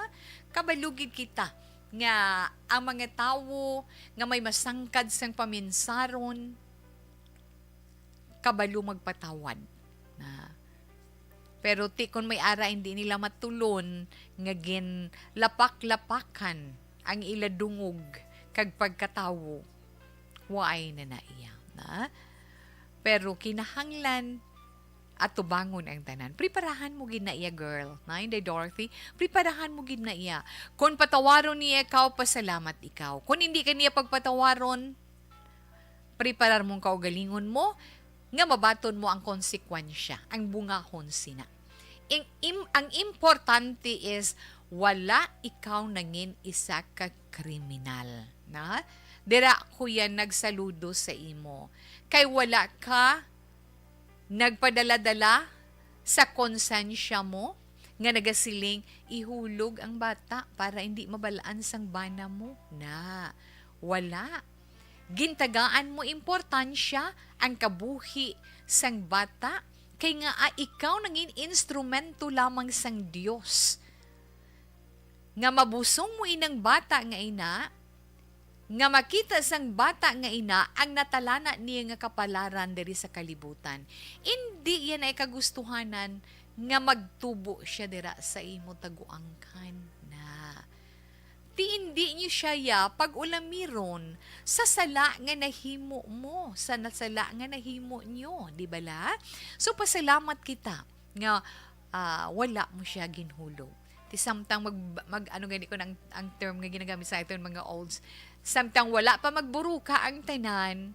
Kabalo gid kita nga ang mga tawo nga may masangkad sang paminsaron, kabalo magpatawad. Na, pero ti kon may ara hindi nila matulon nga ginlapak-lapakan ang ila dungog kag pagkatawo, waay na na iya, na? Pero kinahanglan atubangon ang tanan. Preparahan mo gid na iya, girl. Na, Inday Dorothy, preparahan mo gid na iya. Kon patawaron niya ikaw, pasalamat ikaw. Kon hindi ka niya pagpatawaron, preparar mong kaugalingon mo nga mabaton mo ang konsekwensya, ang bungahon sina. Ang im-, ang importante is wala ikaw nangin isa ka kriminal, na? Dira ko yan nagsaludo sa imo. Kay wala ka nagpadala-dala sa konsensya mo nga nagasiling, "Ihulog ang bata para hindi mabalaan sang bana mo." Na, wala. Gintagaan mo importansya ang kabuhi sang bata, kay nga, ah, ikaw nangin instrumento lamang sang Dios. Nga mabusong mo inang bata nga ina, nga makita sang bata nga ina ang natalana niya nga kapalaran diri sa kalibutan. Indi yan ay kagustuhanan nga magtubo siya dira sa imo taguangkan na. Ti indi niyo siya ya pag-ulamiron sa sala nga nahimo mo, sa nasala nga nahimo niyo, di bala? So, pasalamat kita nga, ah, wala mo siya ginhulog. Ti samtang mag, mag, ano gani ko ang, ang term nga ginagamit sa aton mga olds, samtang wala pa magburuka ang tanan,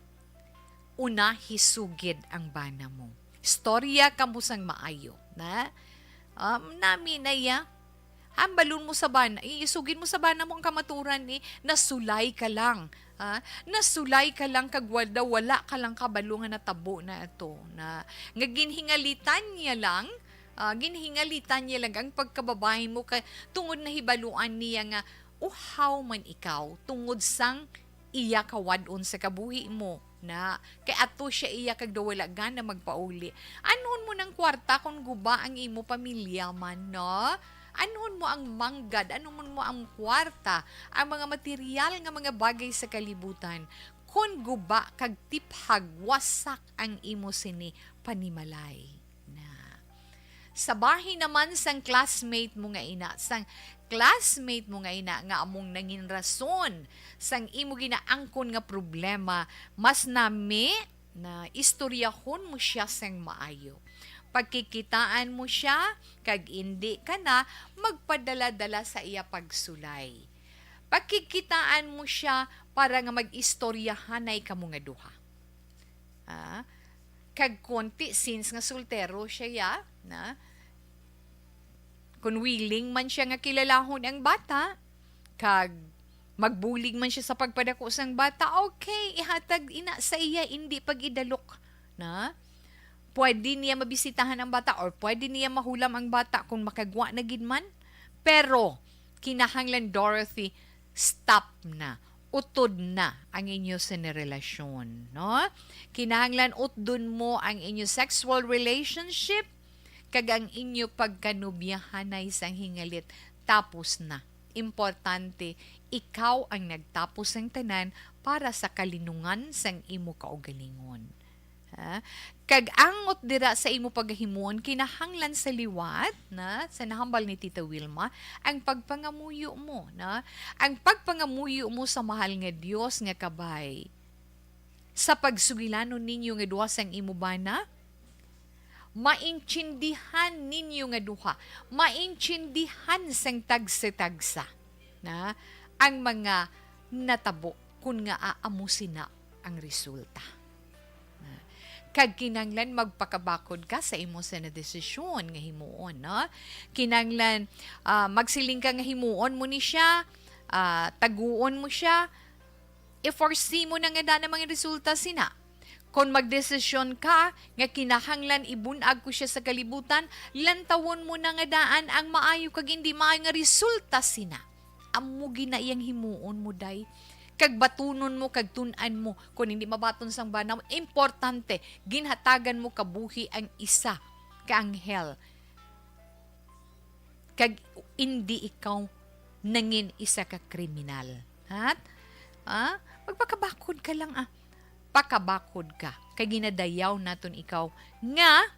una hisugid ang bana mo. Istorya kamo sang maayo, na? Um, nami na iya. Hambalon mo sa bana, iisugid mo sa bana mo ang kamaturan ni, nasulay ka lang. Ha? Nasulay ka lang kag wala, wala ka lang kabalo nga natabo na ato. Na, nga ginhingalitan niya lang, ah, ginhingalitan niya lang ang pagkababayi mo kay tungod nahibaluan niya nga uhaw man ikaw tungod sang iya kawad-on sa kabuhi mo. Na, kay ato siya iya kag daw wala gana magpauli. Anhon mo nang kwarta kon guba ang imo pamilya man, no? Anhon mo ang manggad, anhon mo ang kwarta, ang mga material nga mga bagay sa kalibutan, kon guba kag tiphag, wasak ang imo sini panimalay. Na. Sa bahin naman sang classmate mo nga ina, sang classmate mo nga ina nga among nangin rason sang imo ginaangkon nga problema, mas nami na istoryahon mo siya sang maayo. Pagkikitaan mo siya, kag indi ka na magpadala-dala sa iya pagsulay. Pagkikitaan mo siya para nga mag-istoryahanay kamo nga duha. Ah, kag konti, since nga soltero siya, ya, na, kung willing man siya nga kilalahon ang bata, kag magbulig man siya sa pagpadako sang bata, okay, ihatag ina sa iya, indi pag-idalok, na. Pwede niya mabisitahan ang bata or pwede niya mahulam ang bata kung makagwa na gid man. Pero, kinahanglan, Dorothy, stop na. Utod na ang inyo sini relasyon, no? Kinahanglan utdon mo ang inyo sexual relationship kag ang inyo pagkanobyahanay sang hingalit. Tapos na. Importante, ikaw ang nagtapos sang tanan para sa kalinungan sang imo kaugalingon. Ha? Kag angot dira sa imo pagahimuon, kinahanglan sa liwat, na, sa nahambal ni Tita Wilma, ang pagpangamuyo mo, na, ang pagpangamuyo mo sa mahal nga Dios nga kabay. Sa pagsugilanon ninyo nga duha sang imo bana, maintindihan ninyo nga duha, maintindihan sang tagsa-tagsa, na, ang mga natabo, kun ngaa amo sina ang resulta. Kag kinahanglan magpakabakod ka sa imo sina desisyon nga himuon, no? Kinahanglan, ah, magsiling ka nga himuon mo ni siya, ah, taguon mo siya, i-foresee mo na nga daan ang mga resulta sina. Kon magdesisyon ka nga kinahanglan ibun-ag ko siya sa kalibutan, lantawon mo na nga daan ang maayo kag indi maayo nga resulta sina. Amo gid na iyang himuon mo, day. Kag batunon mo, kag tun-an mo. Kon hindi mabaton sang bana mo, importante, ginhatagan mo kabuhi ang isa ka anghel. Kag indi ikaw nangin isa ka kriminal. Ha? Ah? Magpakabakod ka lang, ah. Pakabakod ka. Kay ginadayaw naton ikaw nga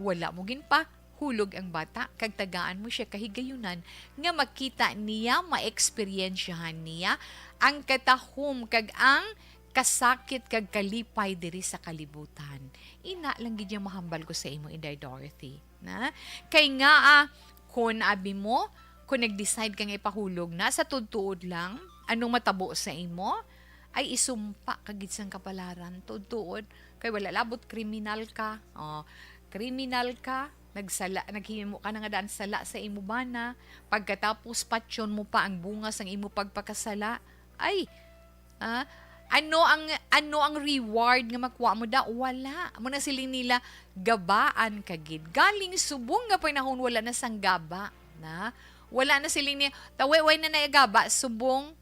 wala mo ginpahulog ang bata, kag tagaan mo siya kahigayunan nga makita niya, maeksperiensyahan niya ang katahom kag ang kasakit kag kalipay diri sa kalibutan. Ina lang gid yang mahambal ko sa imo, Inday Dorothy, na? Kay nga, ah, kun abi mo, kun nag-decide ka nga ipahulog na, sa tudtuod lang, anong matabo sa imo? Ay, isumpa ka gid sang kapalaran, tudtuod. Kay wala labot kriminal ka. Oh, kriminal ka, nagsala, naghimo ka na nga daan sala sa imo bana. Pagkatapos, patyon mo pa ang bunga sang imo pagpakasala. Ay, ah, ano ang, ano ang reward nga makuha mo da? Wala. Amo na siling nila, gabaan ka gid. Galing subong nga panahon, wala na sang gaba, na. Wala na siling ni, tawe, way na naigaba, subong,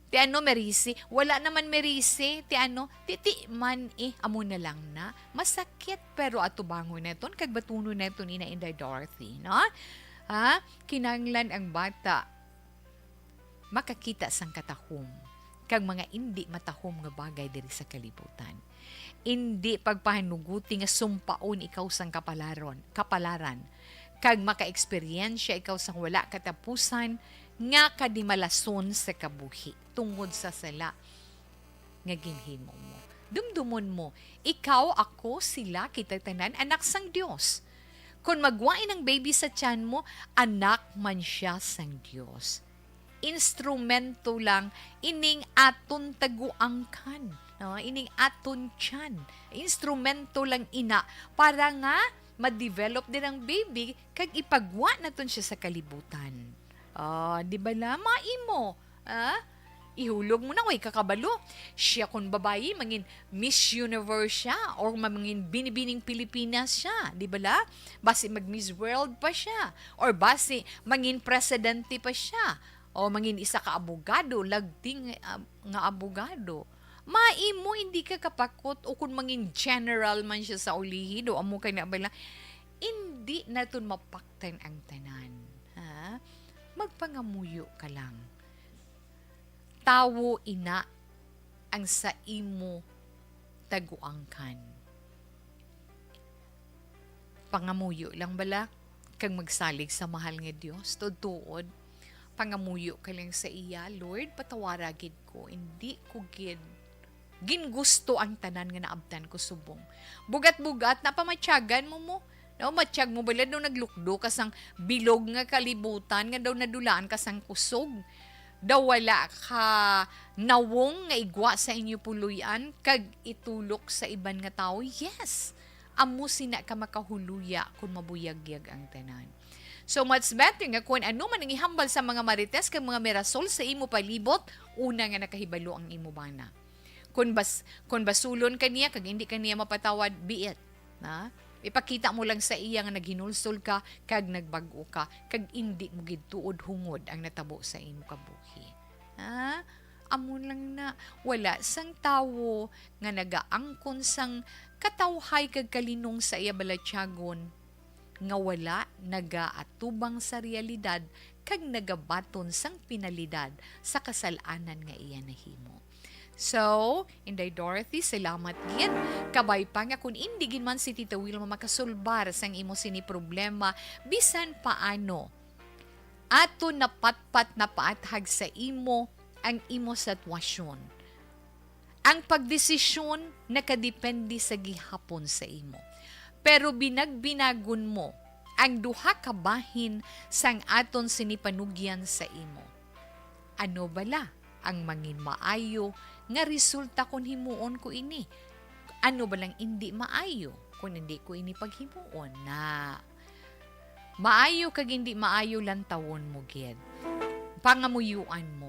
ti ano, merisi. Wala naman merisi, ti ano, ti, ti man, eh, amo na lang na. Masakit, pero atubangon naton, kag batunon naton, Ina Inday Dorothy, no? Ha? Kinahanglan ang bata makakita sang katahom kag mga indi matahom nga bagay diri sa kalibutan. Indi pagpahanuguti nga sumpaon ikaw sang kapalaron, kapalaran, kag makaeksperyensya ikaw sang wala katapusan nga kadimalason sa kabuhi tungod sa sala nga ginhimo mo. Dumdumon mo, ikaw, ako, sila, kita tanan anak sang Dios. Kon magwain ang baby sa tiyan mo, anak man siya sang Dios. Instrumento lang ining aton taguangkan, no? Ining aton tiyan. Instrumento lang ina para nga ma-develop din ang baby kag ipagwa naton siya sa kalibutan. Ah, di ba la? Maimo. Ah? Ihulog mo na, way kakabalo. Siya, kung babayi, mangin Miss Universe siya, or mangin Binibining Pilipinas siya, di ba la? Basi mag Miss World pa siya, or basi mangin presidente pa siya, o mangin isa ka abogado, lagting, ah, nga abogado. Maimo, hindi ka kapakot, o kung mangin general man siya sa ulihi, do amo kay na bala, hindi naton mapaktan ang tanan, ha? Magpangamuyo ka lang. Tawo ina ang sa imo taguangkan. Pangamuyo lang bala. kag magsalig sa mahal nga Dios, tuod-tuod, pangamuyo ka lang sa iya, "Lord, patawara gid ko. Indi ko gid gingusto ang tanan nga naabtan ko subong." Bugat-bugat, napamatyagan mo mo. No, matyag mo bala daw naglukdo ka sang bilog nga kalibutan, nga daw nadulaan ka sang kusog. Daw wala ka nawong nga igwa sa inyo puloy-an kag itulok sa iban nga tawo. Yes, amo sina ka makahuluya kon mabuyagyag ang tanan. So much better nga kon ano man ang ihambal sa mga marites kag mga mirasol sa imo palibot, una nga nakahibalo ang imo bana. Kon bas-, kon basulon ka niya kag indi ka niya mapatawad, be it, na? Ipakita mo lang sa iya nga naghinulsol ka kag nagbag-o ka, kag indi mo gid tuod hungod ang natabo sa imo kabuhi. Ha? Amo lang na, wala sang tawo nga nagaangkon sang katawhay kag kalinong sa iya balatyagon nga wala nagaatubang sa realidad kag nagabaton sang penalidad sa kasal-anan nga iya nahimo. So, Inday Dorothy, salamat gid. Kabay pa nga kun indi gid man si Tita Wilma makasulbar sang imo sini problema, bisan paano, aton napatpat napaathag sa imo ang imo sitwasyon. Ang pagdesisyon nakadepende sa gihapon sa imo. Pero binagbinagon mo ang duha ka bahin sang aton sini panugyan sa imo. Ano bala ang mangin maayo nga resulta kon himuon ko ini? Ano balang indi maayo kon indi ko ini paghimuon? Na maayo kag indi maayo, lantawon mo gid. Pangamuyuan mo.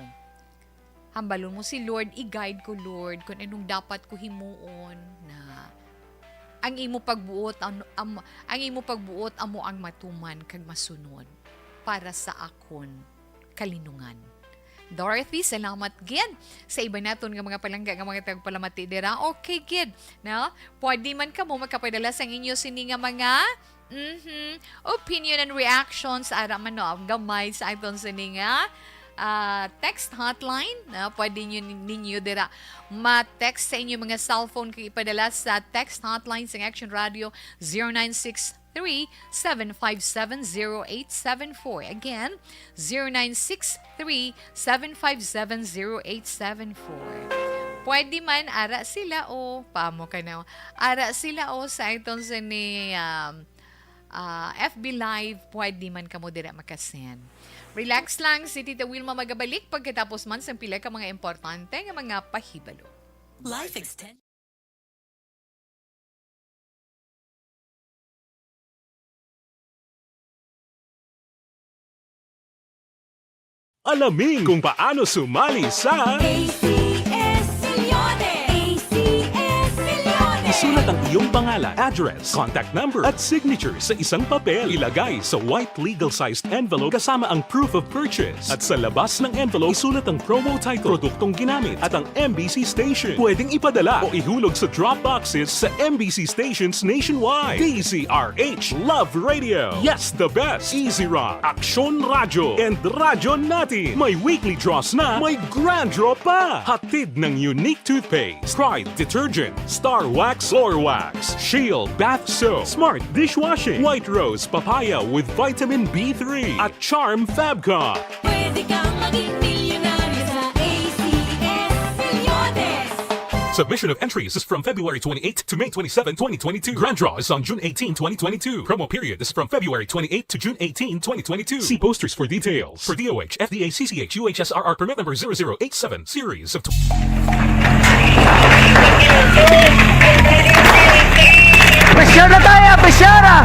Hambalon mo si Lord, "I-guide ko, Lord, kung anong dapat ko himuon." Na ang imo pagbuot, ang, am-, ang imo pagbuot amo ang matuman kag masunod para sa akon kalinungan. Dorothy, salamat gid sa iban naton nga mga palangga nga mga tagpalamati dira. Okay gid, no? Pwede man kamo makapadala sang inyo sini nga mga, mhm, opinion and reactions. Ara man, no, ang gamay sa aton sini nga, ah, text hotline, no? Pwede nyo, ninyo dira ma-text sa inyo mga cellphone kag ipadala sa text hotline sang Action Radio, zero nine six three, seven five seven, zero eight seven four. Again, zero nine six three, seven five seven, zero eight seven four. Pwede man, ara sila o, pamo ka na, ara sila o sa iton sini, um, ah, F B Live, pwede man kamo dira makasend. Relax lang, si Tita Wilma magabalik pagkatapos man sang pila ka mga importante nga mga pahibalo. Life extend. Alamin kung paano sumali sa A C S Millones! A C S Millones! Isulat ang iyong pangalan, address, contact number, at signature sa isang papel. Ilagay sa white legal-sized envelope kasama ang proof of purchase. At sa labas ng envelope, isulat ang promo title, produktong ginamit, at ang M B C station. Pwedeng ipadala o ihulog sa drop boxes sa M B C stations nationwide. D Z R H Love Radio. Yes, the best. Easy Rock, Aksyon Radyo, and Radyo Natin. May weekly draws na, may grand draw pa. Hatid ng Unique Toothpaste, Pride Detergent, Star Wax Floor Wax, Shield Bath Soap, Smart Dishwashing, White Rose Papaya with Vitamin B three, at Charm Fabcon. Pwede kang maging milyonaryo sa A C S Millones. Submission of entries is from February twenty-eighth to May twenty-seven, twenty twenty-two. Grand draw is on June eighteen, twenty twenty-two. Promo period is from February twenty-eighth to June eighteen, twenty twenty-two. See posters for details. For D O H, F D A, C C H, U H S R R permit number zero zero eight seven, series of tw- Pressure na tayo! Pressure na!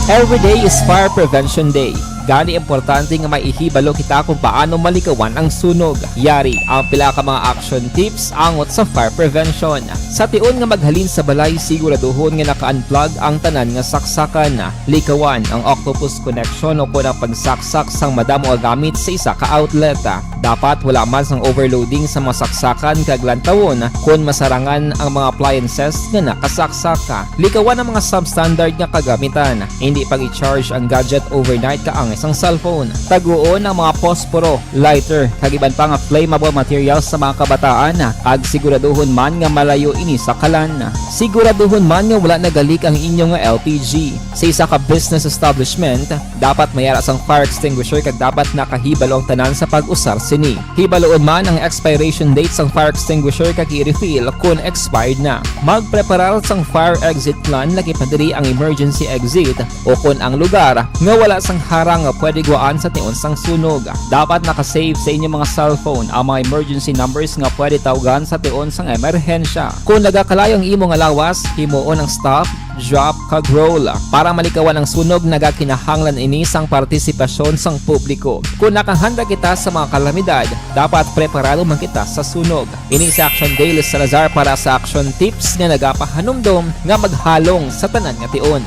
Every day is Fire Prevention Day. Gani, importante nga may ihibalo kita kung paano malikawan ang sunog. Yari ang pila ka mga action tips angot sa fire prevention. Sa tion nga maghalin sa balay, siguraduhon nga naka-unplug ang tanan nga saksakan. Likawan ang octopus connection o kon ang pagsaksak sang madamo nga gamit sa isa ka outlet. Dapat wala man sang overloading sa mga saksakan kag lantawon kon masarangan ang mga appliances nga nakasaksak. Likawan ang mga substandard nga kagamitan. Hindi pag-i-charge ang gadget overnight kaangay sang cellphone. Taguon ang mga posporo, lighter, kag iban pa nga flammable materials sa mga kabataan, kag siguraduhon man nga malayo ini sa kalan. Siguraduhon man nga wala nagalik ang inyo nga L P G. Sa isa ka business establishment, dapat may ara sang fire extinguisher kag dapat nakahibalo ang tanan sa pag-usar sini. Hibaluon man ang expiration date sang fire extinguisher kag i-refill kon expired na. Magpreparar sang fire exit plan, lakip na diri ang emergency exit o kon ang lugar nga wala sang harang nga pwede guwaan sa tion sang sunog. Dapat naka-save sa inyo mga cellphone ang mga emergency numbers nga pwede tawgan sa tion sang emerhensya. Kon nagakalayo ang imo nga lawas, himuon ang stop, drop, kag roll. Para malikawan ang sunog, nagakinahanglan ini sang partisipasyon sang publiko. Kon nakahanda kita sa mga kalamidad, dapat preparado man kita sa sunog. Ini si Action Daily Salazar para sa Action Tips nga nagapahanumdom nga maghalong sa tanan nga tion.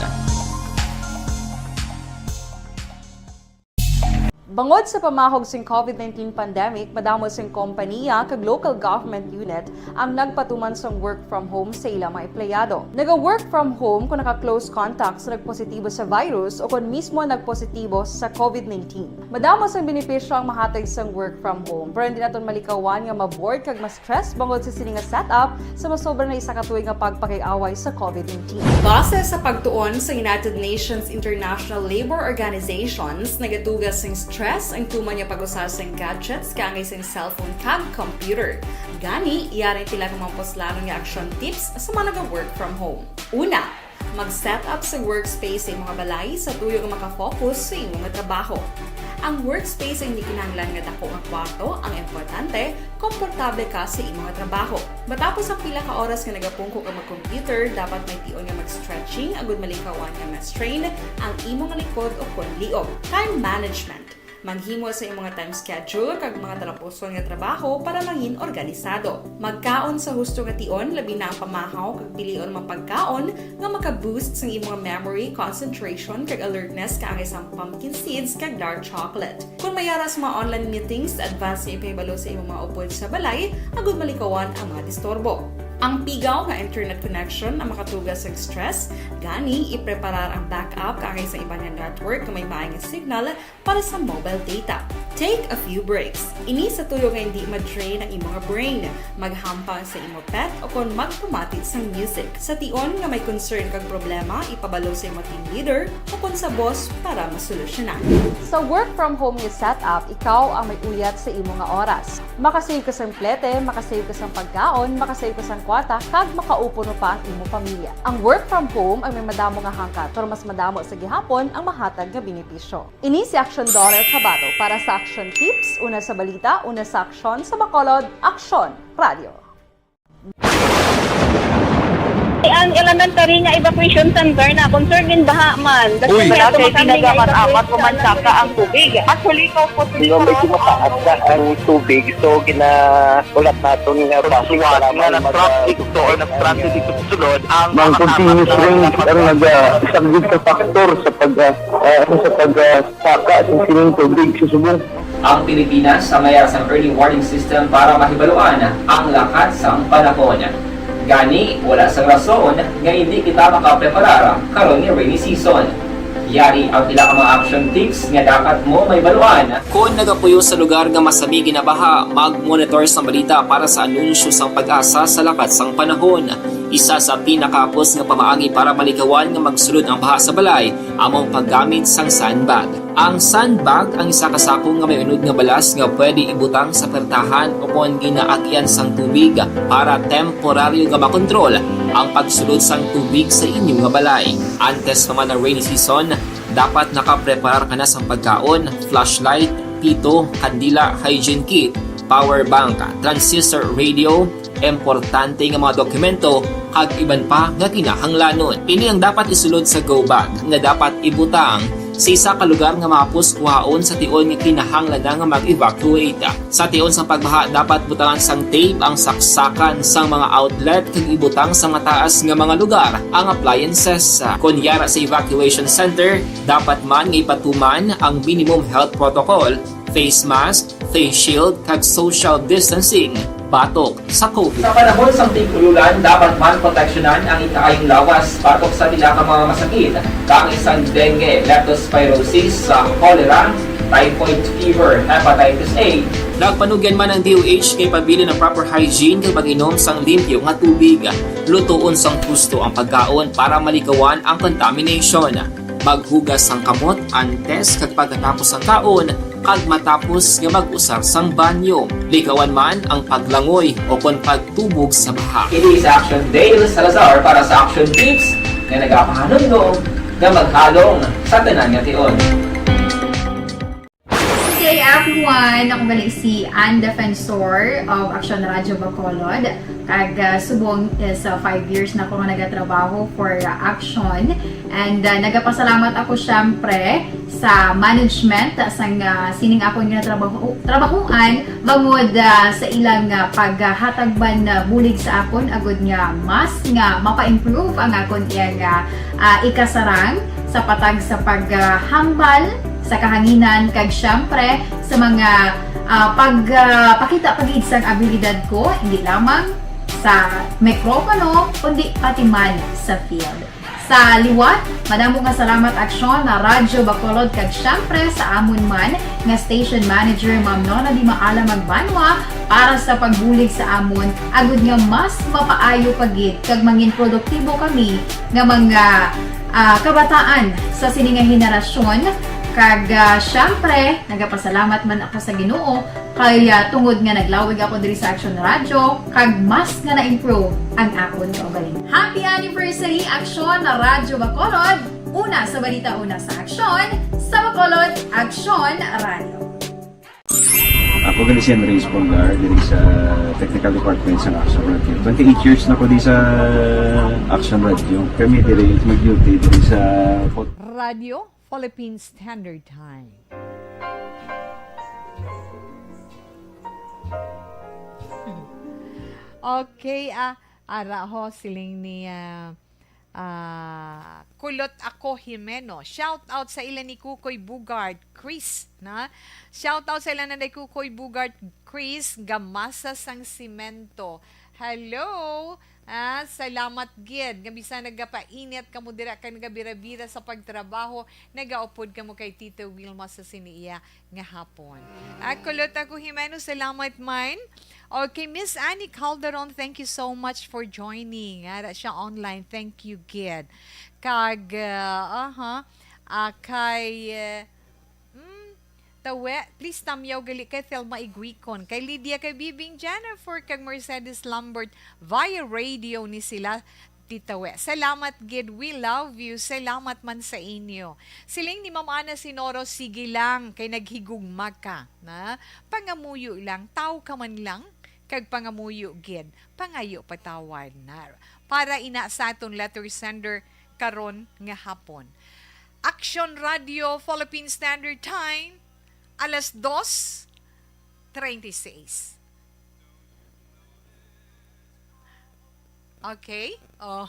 Bangod sa pamahog sing covid nineteen pandemic, madamo sing kompaniya kag local government unit ang nagpatuman sang work from home sa ila mga empleyado. Naga-work from home kung naka-close contact sa nagpositibo sa virus o kon mismo nagpositibo sa covid nineteen. Madamo sang benepisyo ang mahatag sang work from home, pero hindi naton malikawan nga ma-bored kag ma-stress bangod sa sini nga setup sa masobra na isa ka tuig nga pagpakig-away sa covid nineteen. Base sa pagtuon sa United Nations International Labour Organizations, nagatuga sing stress ang tuman nga pag-usa sing gadgets kaangay sing cellphone kag computer. Gani, yari ang pila ka mga puslanon nga action tips sa mga naga-work from home. Una, mag-set up sa workspace sa imong balay sa tuyo nga maka-focus sa imong trabaho. Ang workspace ay hindi kinahanglan nga dako nga kwarto, ang importante, komportable ka sa imong trabaho. Matapos ang pila ka oras nga nagapungko ka mag-computer, dapat may tion nga mag-stretching agud malikawan nga ma-strain ang imong likod o kon liog. Time management. Maghimo sa imong time schedule kag mga talapuson nga trabaho para mangin organisado. Magkaon sa husto nga tion, labi na ang pamahaw, kag pilion ang mga pagkaon nga maka-boost sang imong memory, concentration, kag alertness, kaangay sang pumpkin seeds kag dark chocolate. Kung may ara sa mga online meetings, advance nga ipahibalo sa imong mga upod sa balay agud malikawan ang mga disturbo. Ang pigaw nga internet connection ang makatuga sa stress, gani ipreparar ang backup kaangay sa iban nga network nga may maay nga signal para sa mobile data. Take a few breaks. Ini sa tuyo nga hindi ma-drain ang imong brain. Maghampang sa imo pet o kon magpamati sang music. Sa tion nga may concern kag problema, ipabalo sa imo team leader o kon sa boss para masolusyonan. Sa work from home nga setup, ikaw ang may uyat sa imo nga oras. Makasave ka sang plete, makasave ka sang pagkaon, makasave ka sang kwarta, kag makaupo pa ang imo pamilya. Ang work from home ang may madamo nga hangkat, pero mas madamo sa gihapon ang mahatag nga benepisyo. Ini si Action Daughter Kabato para sa Action Tips, una sa balita, una sa aksyon, sa Bacolod, Aksyon Radio. Ang elementary nga evacuation center na concern din baha man. Uy, wala kay pinagamat-amat, umansaka ang tubig. Actually, ko po, medyo mataas na ang tubig, so ginaulat naton nga basi nga nag-traffic to or nag-transit dito sa sulod ang mga continuous rain ang nag-, ah, isang big factor sa pag, ah, ah, sa pag, ah, saka sa sining tubig sa subong. Ang Pilipinas ang may sang early warning system para mahibaluan ang lakat sang panahon. Gani, wala sang rason nga hindi kita makapreparar karon nga rainy season. Yari ang pila ka mga action tips nga dapat mo mahibaluan. Kon nagapuyo sa lugar nga masami ginabaha, mag-monitor sang balita para sa anunsyo sang PAGASA sa lakat sang panahon. Isa sa pinakahapos nga pamaagi para malikawan nga magsulod ang baha sa balay amo ang paggamit sang sandbag. Ang sandbag ang isa ka sako nga may unod nga balas nga pwede ibutang sa pertahan o kon ginaagian sang tubig para temporaryo nga makontrol ang pagsulod sang tubig sa inyo nga balay. Antes pa man ang rainy season, dapat nakapreparar ka na sang pagkaon, flashlight, pito, kandila, hygiene kit, power bank, transistor radio, importante nga mga dokumento, kag iban pa nga kinahanglanon. Ini ang dapat isulod sa go bag nga dapat ibutang sa isa ka lugar nga mahapos kuhaon sa tion nga kinahanglan na nga mag-evacuate. Sa tion sang pagbaha, dapat butangan sang tape ang saksakan sang mga outlet kag ibutang sa mataas nga mga lugar ang appliances. Kon yara sa evacuation center, dapat man nga ipatuman ang minimum health protocol, face mask, face shield, kag social distancing. batok sa COVID. Sa panahon sang tig-ululan, dapat man proteksyonan ang ikaayong lawas batok sa pila ka mga masakit, kaangay sang dengue, leptospirosis, sa cholera, typhoid fever, hepatitis A. Nagpanugyan man ang D O H kay pabilin ang proper hygiene kag pag-inom sang limpyo nga tubig. Lutoon sang husto ang pagkaon para malikawan ang contamination. Maghugas sang kamot antes kag pagkatapos sang kaon kag matapos nga mag-usar sang banyo. Likawan man ang paglangoy o kon pagtubog sa baha. Ini si Action Dale Salazar para sa Action Tips nga nagapahanumdom nga maghalong sa tanan nga tion. Good day, everyone! Ako gali si Ann Defensor of Action Radio Bacolod. Kag ah, subong is ah, five years na ako nga nagatrabaho for ah, Action. And ah, nagapasalamat ako syempre sa management sang ah, sining akon nga trabaho, trabahuan bangod ah, sa ilang ah, paghatag man ah, bulig sa akon agud nga mas nga mapa-improve ang akon iyang ah, ah, ikasarang sa patag sa paghambal sa kahanginan kag syempre sa mga ah, pagpakita pa gid sang abilidad ko, hindi lamang sa mikropono kundi pati man sa field. Sa liwat, madamo nga salamat Aksyon na Radyo Bacolod kag syempre sa amon man nga station manager Ma'am Nona Di Maala Magbanwa para sa pagbulig sa amon agud nga mas mapaayo pa gid kag mangin produktibo kami nga mga ah, kabataan sa sini nga henerasyon. Kag ah, syempre, nagapasalamat man ako sa Ginoo kay ah, tungod nga naglawig ako diri sa Action Radio kag mas nga na-improve ang akon kaugalingon. Happy anniversary, Aksyon na Radyo Bacolod! Una sa balita, una sa aksyon, sa Bacolod, Aksyon Radio. Ako gali si Henry Espondar diri sa Technical Department sa Action Radio. Twenty-eight years na ko di sa Action Radio. Kami diri mag-duty diri sa Radio Philippine Standard Time. Okay, ah, ara ho, siling ni ah, ah, Kulot Ako Jimeno. Shout out sa ila ni Kukoy Bugart, Chris, na? Shout out sa ila na ni Kukoy Bugart, Chris, Gamasa sang Simento. Hello! Ah, salamat gid nga bisan nagapainit kamo dira kag nagabira-bira sa pagtrabaho, nagaupod kamo kay Tito Wilma sa sini iya nga hapon. Ah, Kulot Ako Jimeno, salamat man. Okay, Miss Annie Calderon, thank you so much for joining. Ara siya online. Thank you gid. Kag ah, aha, ah, kay ah, mm, Tawe, please tamyaw gali kay Thelma Iguicon, kay Lydia, kay Bibing Jennifer, kag Mercedes Lambert via radio ni sila. Titawe. Salamat gid. We love you. Salamat man sa inyo. Siling ni Ma'am Ana Sinoro, sige lang, kay naghigugma ka, na? Pangamuyo lang, tawo ka man lang, kag pangamuyo gid, pangayo patawad, na? Para ina sa aton letter sender karon nga hapon. Action Radio Philippine Standard Time, alas dos treinta y seis. Okay? Oh.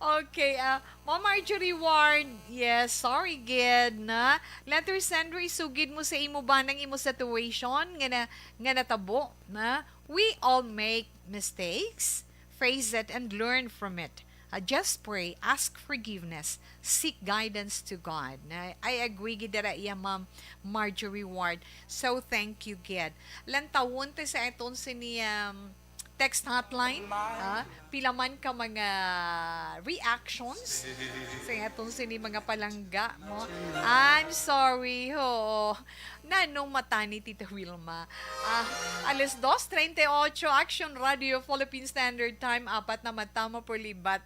Okay, ah, Ma'am Marjorie Ward, yes, sorry gid, na. Letter sender, isugid mo sa imo ba nang imo situation nga na, nga natabo, na? We all make mistakes. Face it and learn from it. Ah, just pray, ask forgiveness, seek guidance to God. Na, I agree gid dira iya, Ma'am Marjorie Ward. So, thank you gid. Lantawon ta sa aton sini, um, text hotline. Ah, pila man ka mga reactions sa aton sini mga palangga mo. I'm sorry, ho. Nanong mata ni Tita Wilma? Ah, alas dos treinta y ocho, Action Radio Philippine Standard Time, apat na mata mo po libat.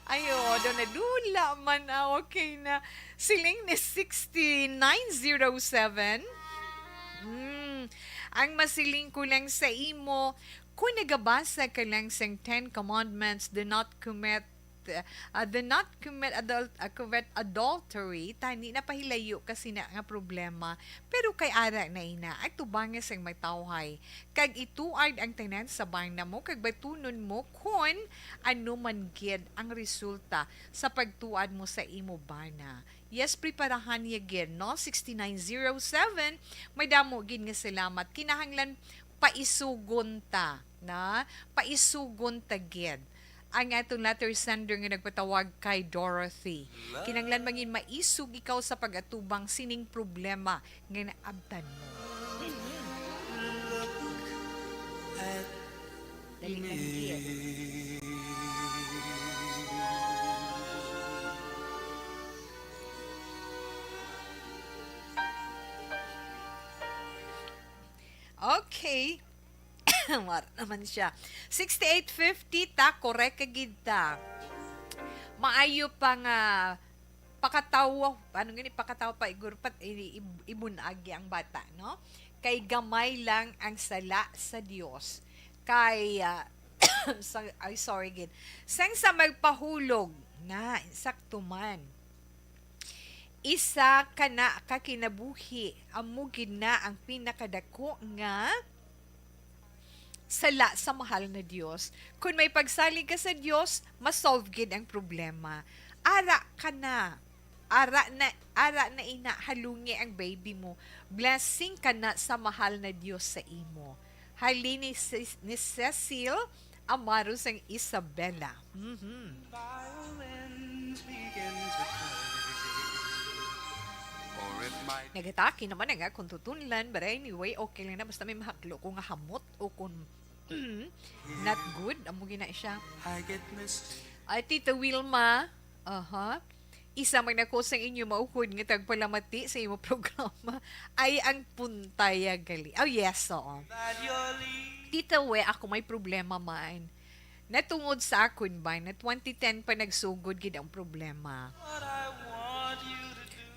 Ay, oo, daw nadula man. Ah, okay na. Siling ni sixty nine zero seven. Hmm. Ang masiling ko lang sa imo, kung nagabasa ka lang sang Ten Commandments, do not commit uh, do not commit adult, uh, commit adultery, tani napahilayo ka sina nga problema, pero kay ara na ina, atubanga sang matawhay, kag ituad ang tanan sa bana mo, kag batunon mo kon ano man gid ang resulta sa pagtuad mo sa imo bana. Yes, preparahan niya gid, no? Sixty-nine zero seven, may damo gid nga salamat. Kinahanglan paisugon ta, na? Paisugon ta gid ang aton letter sender nga nagpatawag kay Dorothy. Kinahanglan mangin maisog ikaw sa pag-atubang sining problema nga naabtan mo. Dali lang gid. Okay. Mar naman siya. Sixty-eight fifty ta, correct ka gid ta. Maayo pa nga pakatawo, ano gani, pakatawo pa, igur-, pat-, i-, i-, ibunagi ang bata, no? Kay gamay lang ang sala sa Dios. Kay, ah, sa, ay, sorry gid. Sang sa magpahulog na, insakto man. Isa ka na ka kinabuhi, amo gid na ang pinakadako nga sala sa mahal na Dios. Kun may pagsalig ka sa Dios, ma-solve gid ang problema. Ara ka na. Ara na, ara na ina, halungi ang baby mo. Blessing ka na sa mahal na Dios sa imo. Halin ni Sis-, ni Cecil Amaro sang Isabela. Mhm. Violins begin to play. Or it might Nagatake naman na nga kung tutunlan, but anyway, okay lang na. Basta may mahaklo ko nga hamot o kung not good, amo gina siya. I get misty. Ay, Tita Wilma, aha. Isa man ako sa inyo maukod nga tagpalamati sa imo programa ay ang puntaya gali. Oh, yes, oo. Tita We, ako may problema man. Natungod sa akon ba, na twenty ten pa nagsugod gid ang problema.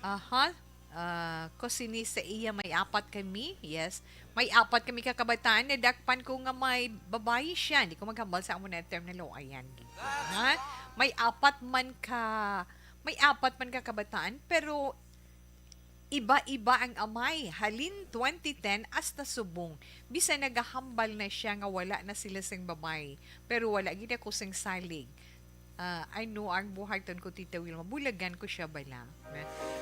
Aha. Ah, ko sini sa iya may apat kami. Yes. May apat kami ka kabataan. Nadakpan ko nga may babayi siya. Hindi ko maghambal sa amo na term na lo. Ayan. Gid ko. Ha? May apat man ka, may apat man ka kabataan, pero iba-iba ang amay. Halin twenty ten hasta subong. Bisan nagahambal na siya nga wala na sila sing babayi, pero wala gid ako sing salig. Ah, I know ang buhaton ko, Tita Wilma. Bulagan ko siya bala.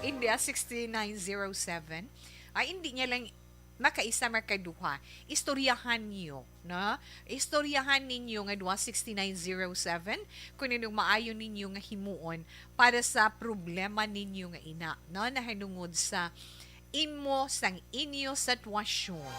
India sixty-nine zero seven. Ay, hindi niya lang makaisa, makaduha. Istoryahan niyo, no? Istoryahan ninyo nga duha sixty-nine zero seven kung anong maayo ninyo nga himuon para sa problema ninyo nga ina, no? Nahanungod sa imo sang inyo sitwasyon.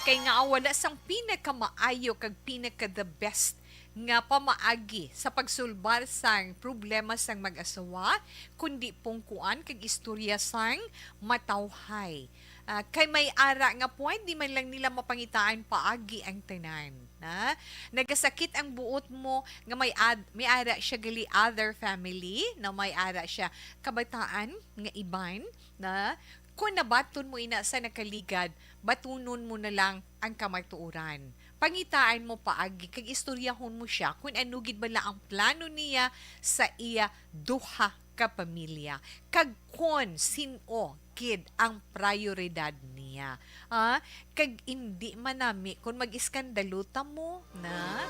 Kay nga wala sang pinakamaayo kag pinaka the best nga pamaagi sa pagsulbar sang problema sang mag-asawa, kundi pungkuan kag istorya sang matawhay. Ah, kay may ara nga pwede man lang nila mapangitaan paagi ang tanan, na nagasakit ang buot mo nga may ad-, may ara siya gali other family, na may ara siya kabataan nga iban, na kung nabaton mo ina sa nakaligad, batunon mo na lang ang kamatuoran. Pangitaan mo paagi kag istoryahon mo siya kung ano gid bala ang plano niya sa iya duha ka pamilya, kag kon sin-o gid ang prioridad niya. Ah, kag indi man nami kung mag-iskandalo ta mo na,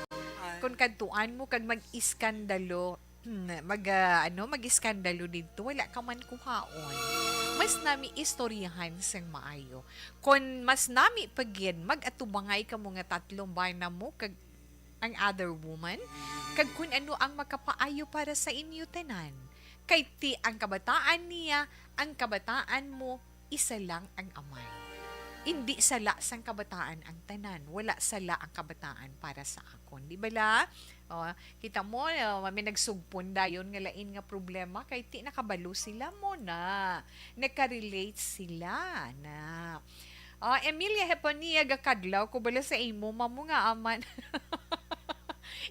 kung kadtuan mo kag mag-iskandalo, hmm, mag, ah, ano, mag-iskandalo didto, wala ka man kuhaon. Mas nami istoryahan sang maayo. Kon mas nami pa gid, mag-atubangay kamo nga tatlong bana mo kag ang other woman, kag kun ano ang makapaayo para sa inyo tanan. Kay ti ang kabataan niya, ang kabataan mo, isa lang ang amay. Indi sala sang kabataan ang tanan. Wala sala ang kabataan para sa akon. Di bala? O, kita mo, uh, may nagsugpon dayon nga lain nga problema kay ti nakabalo sila mo na. Nagka-relate sila na. Ah, Emilia Hepania, gakadlaw ko bala sa imo, mamo nga aman.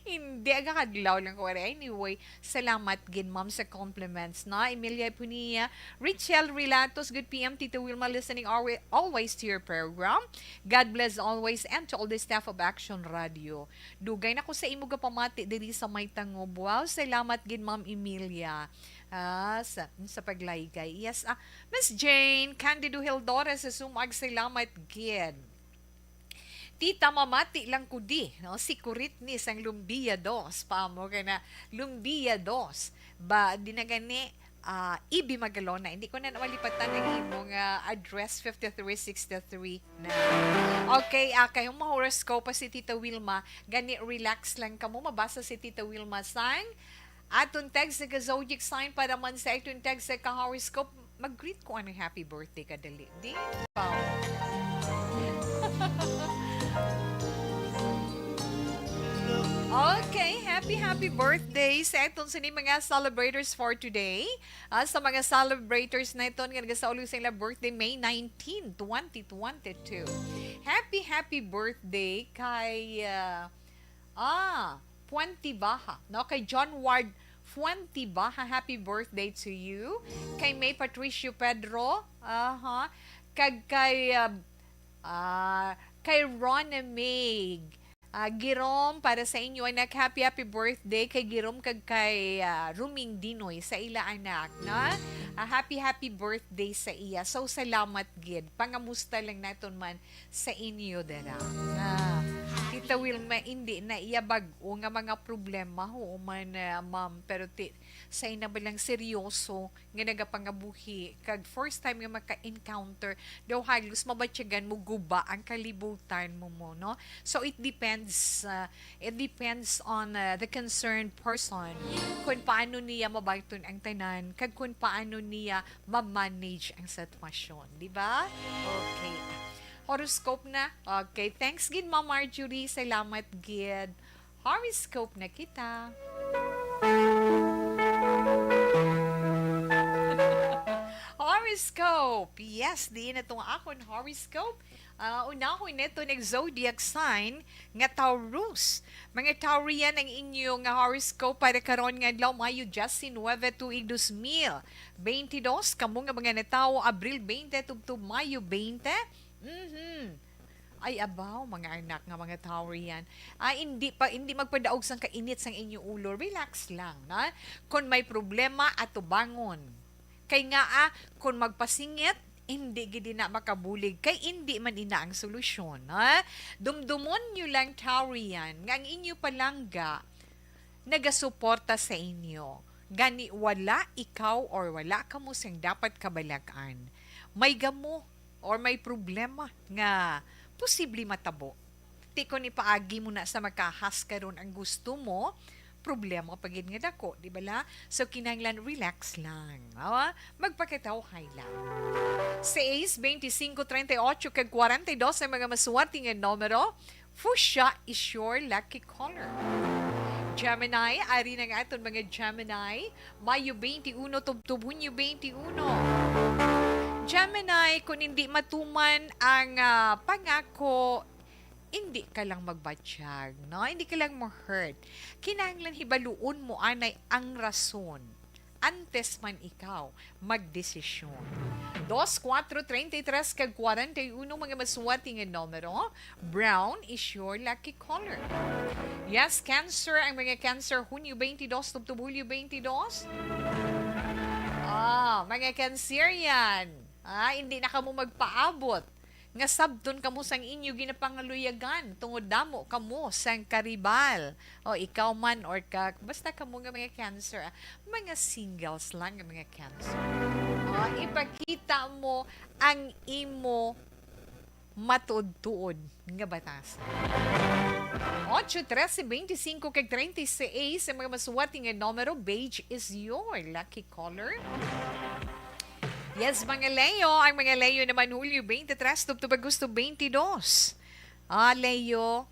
Hindi, aga kadlaw lang ko. Anyway, salamat gid, ma'am, sa compliments, no? Emilia Punia, Richel Relatos, good P M, Tita Wilma, listening alwa-, always to your program. God bless always and to all the staff of Action Radio. Dugay na ko sa imo gapamati diri sa may tangob. Wow, salamat gid, Ma'am Emilia. Ah, sa, sa paglaygay. Yes, ah, Miss Jane, Candido Hildores, sa sumag, salamat gid. Tita, mamati lang ko di, no? Si Kurit ni sang Lumbia dos, pa mo kay na Lumbia dos. Ba, di na gani, ah, Ibi Magalona. Hindi ko na malipatan ang imong, ah, address, fifty-three sixty-three na. Okay, ah, kayong ma-horoscope pa si Tita Wilma, gani relax lang kamo, mabasa si Tita Wilma sang aton text sa zodiac sign para man sa aton text sa ka-horoscope. Mag-greet ko anong happy birthday ka dali. Di? Wow. Okay, happy, happy birthday sa aton sini mga celebrators for today. Ah, sa mga celebrators na ito nga nagasaulog sa ilang birthday, May nineteen, twenty twenty-two. Happy, happy birthday kay, ah, ah, Fuentibaja, no? Kay John Ward Fuentibaja, happy birthday to you. Kay May Patricio Pedro, aha. Kag kay, ah, ah, kay Rona May, ah, Girom, para sa inyo, anak, happy, happy birthday kay Girom kag kay, ah, Ruming Dinoy sa ila anak, no? Ah, happy, happy birthday sa iya. So, salamat gid. Pangamusta lang naton man sa inyo dira. Ah, Tita Wilma, hindi na iya bag-o nga mga problema, human, ah, ma'am, pero ti-, sa ina ba lang seryoso nga nagapangabuhi, kag first time nga maka-encounter, daw halos mabatyagan mo guba ang kalibutan mo mo, no? So, it depends, ah, it depends on, ah, the concerned person kung paano niya mabayton ang tanan, kag kung paano niya ma-manage ang sitwasyon, di ba? Okay. Horoscope na. Okay. Thanks gid, Ma'am Marjorie. Salamat gid. Horoscope na kita. Horoscope. Yes, diin na tong akon horoscope. Ah, unahon neto nag zodiac sign nga Taurus. Mga Taurian, ang inyo nga horoscope para karon nga adlaw, Mayo diecinuebe, tuig dos mil veintidós. Kamo nga mga natawo Abril twenty tubtob Mayo twenty. Mhm. Ay, abaw, mga anak nga mga Taurian. Ah, hindi pa, hindi magpadaog sang kainit sang inyo ulo. Relax lang, na? Kung may problema, atubangon. Kay nga, ah, kung magpasingit, hindi gid na makabulig. Kay hindi man ina ang solusyon, ha? Dumdumon nyo lang, Taurian, nga ang inyo palangga nagasuporta sa inyo. Gani, wala ikaw or wala kamo sing dapat kabalag-an. May gamo or may problema nga posible matabo. Ti kon ipaagi mo na sa makahas karon ang gusto mo, problema pa gid nga dako, di bala? So, kinahanglan relax lang. Awa, magpakatawhay lang. Seis, veinticinco, treinta y ocho, kag cuarenta y dos ang mga maswerte nga numero. Fuchsia is your lucky color. Gemini, ari na nga aton mga Gemini. Mayo twenty-one tubtob Hunyo twenty-one. Gemini, kung hindi matuman ang, ah, pangako, hindi ka lang magbatyag, no? Hindi ka lang mo-hurt. Kinahanglan hibaluon mo anay ang rason antes man ikaw magdesisyon. Dos, kuwatro, treinta y tres, kag cuarenta y uno, mga maswerte nga numero. Brown is your lucky color. Yes, Cancer, ang mga Cancer, Hunyo twenty-dos tubtob Hulyo twenty-dos. Ah, mga Cancerian, ah, hindi na kamo magpaabot nga sabton kamo sang inyo ginapangaluyagan tungod damo kamo sang karibal. O ikaw man or ka, basta kamo nga mga Cancer, ah, mga singles lang nga mga Cancer. O, ipakita mo ang imo matuod-tuod nga batasan. Ocho, trese, veinticinco, kag treinta y seis, ang mga maswerte nga numero, beige is your lucky color. Yes, mga Leo. Ang mga Leo naman, Hulyo twenty-three tubtob Agosto twenty-dos. Ah, Leo,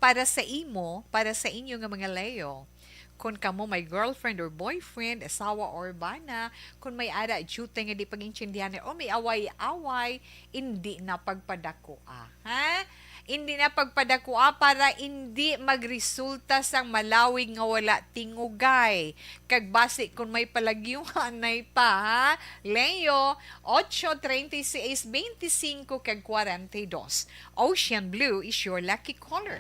para sa imo, para sa inyo nga mga Leo, kung kamo may girlfriend or boyfriend, asawa or bana, kung may ara, diyute nga di pag-intindihan, o may away-away, hindi na pagpadakoa, ha? Hindi na pagpadakua para hindi magresulta sang malawig nga wala tingugay. Kag basi kon may palagyo, anay pa, ha? Leo, ocho, treinta y seis, veinticinco, kag cuarenta y dos. Ocean blue is your lucky color.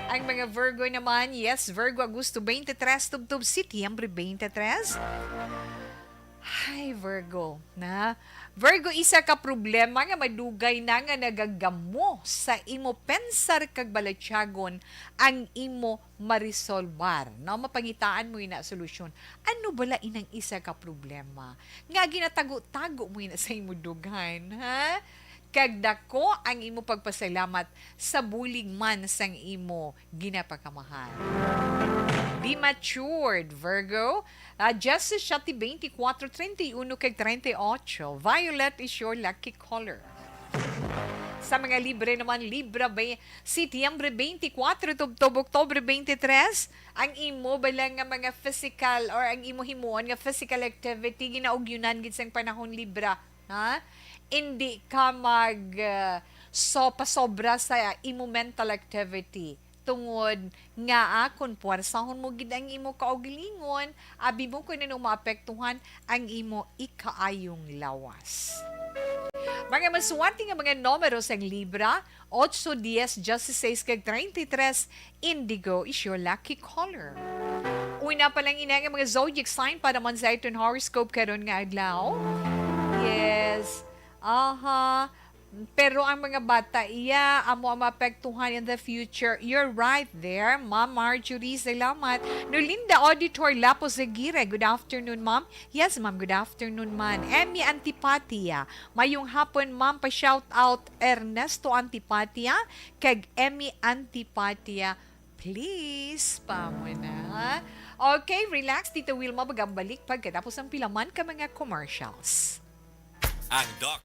Ang mga Virgo naman, yes, Virgo, Agosto twenty-three, tubtob Setyembre twenty-three. Ay, Virgo, na. Virgo, isa ka problema nga madugay na nga nagagamo sa imo pensar kag balatyagon ang imo marisolbar, no? Mapangitaan mo ina solusyon. Ano bala inang isa ka problema nga ginatago-tago mo ina sa imo dughan, ha? Kag dako ang imo pagpasalamat sa bulig man sang imo ginapakamahal. Be matured, Virgo. Ah, Genesis siete, veinticuatro, treinta y uno, kag treinta y ocho. Violet is your lucky color. Sa mga Libra naman, Libra, bay, Setyembre twenty-four tubtob Oktubre twenty-three, ang imo bala nga mga physical or ang imo himuon nga physical activity ginaugyunan gid sang panahon, Libra, ha? Hindi ka mag, uh, so pasobra sa imo mental activity. Tungod nga, ah, kung puwersahon mo gid ang imo kaugalingon, abi mo kung ano maapektuhan ang imo ikaayong lawas. Mga maswerte nga mga numero sang Libra, ocho, dies, dieciséis, kag treinta y tres, indigo is your lucky color. Una pa lang ina nga mga zodiac sign para man sa aton horoscope karon nga adlaw. Yes. Aha. Pero ang mga bata, iya, amo ang maapektuhan in the future. You're right there, Ma'am Marjorie. Salamat. Nolinda Auditor Lapos Aguirre, good afternoon, ma'am. Yes, ma'am, good afternoon man. Emmy Antipatia, mayong hapon, ma'am. Pa-shout out Ernesto Antipatia kag Emmy Antipatia, please. Pamuna. Okay, relax, Tita Wilma, magambalik pagkatapos ang pilaman ka mga commercials. Ang Doc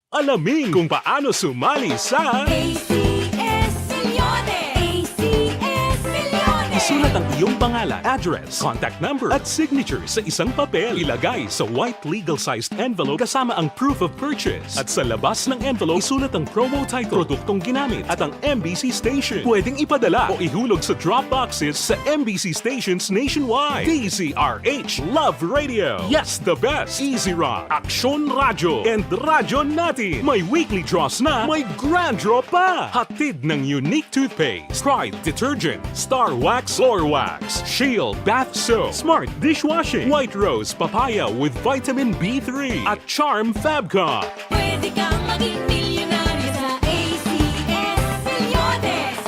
Alamin kung paano sumali sa A C S Millones! A C S Millones! Isulat ang iyong pangalan, address, contact number, at signature sa isang papel. Ilagay sa white legal-sized envelope kasama ang proof of purchase. At sa labas ng envelope, isulat ang promo title, produktong ginamit, at ang M B C station. Pwedeng ipadala o ihulog sa drop boxes sa M B C stations nationwide. D Z R H Love Radio. Yes, the best. Easy Rock, Aksyon Radyo, and Radyo Natin. May weekly draws na, may grand draw pa. Hatid ng Unique Toothpaste, Pride Detergent, Star Wax, Floor Wax, Shield Bath Soap, Smart Dishwashing, White Rose Papaya with Vitamin B three, at Charm Fabcon. Pwede kang maging milyonaryo sa A C S Millones.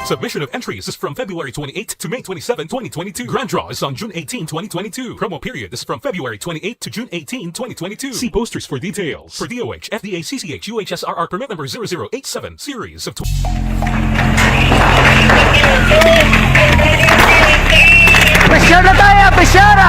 Submission of entries is from February twenty-eighth to May twenty-seven, twenty twenty-two. Grand draw is on June eighteen, twenty twenty-two. Promo period is from February twenty-eighth to June eighteen, twenty twenty-two. See posters for details. For D O H, F D A, C C H, U H S R R permit number zero zero eight seven, series of tw- Pressure na tayo! Pressure!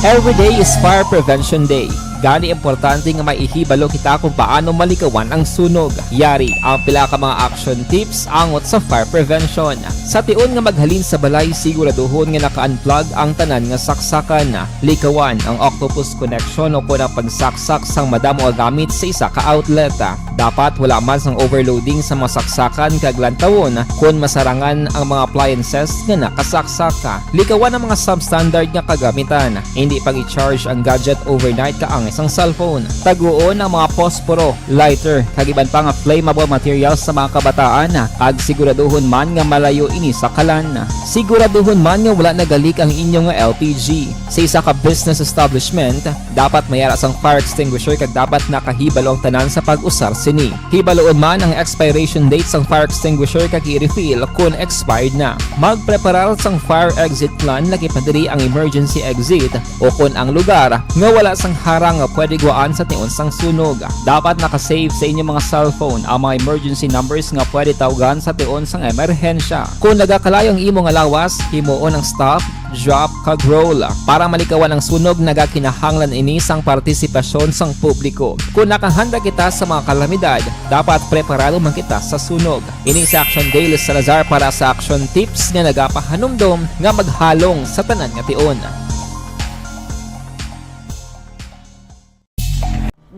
Every day is Fire Prevention Day. Gani, importante nga may ihibalo kita kung paano malikawan ang sunog. Yari ang pila ka mga action tips angot sa fire prevention. Sa tion nga maghalin sa balay, siguraduhon nga naka-unplug ang tanan nga saksakan. Likawan ang octopus connection o kon ang pagsaksak sang madamo nga gamit sa isa ka outlet. Dapat wala man sang overloading sa mga saksakan kag lantawon kon masarangan ang mga appliances nga nakasaksak. Likawan ang mga substandard nga kagamitan. Hindi pag-i-charge ang gadget overnight kaangay sang cellphone. Taguon ang mga posporo, lighter, kag iban pa nga flammable materials sa mga kabataan, kag siguraduhon man nga malayo ini sa kalan. Siguraduhon man nga wala nagalik ang inyo nga L P G. Sa isa ka business establishment, dapat may ara sang fire extinguisher kag dapat nakahibalo ang tanan sa pag-usar sini. Hibaluon man ang expiration date sang fire extinguisher kag i-refill kon expired na. Magpreparar sang fire exit plan, lakip na diri ang emergency exit o kon ang lugar nga wala sang harang pwede gwaan sa tion sang sunog. Dapat naka-save sa inyo mga cellphone ang mga emergency numbers nga pwede tawgan sa tion sang emerhensya. Kung nagakalayo ang imo nga lawas, himuon ang stop, drop, kag roll. Para malikawan ang sunog, nagakinahanglan ini sang partisipasyon sang publiko. Kung nakahanda kita sa mga kalamidad, dapat preparado man kita sa sunog. Ini si Action Dale Salazar para sa Action Tips nga nagapahanumdom nga maghalong sa tanan nga tion.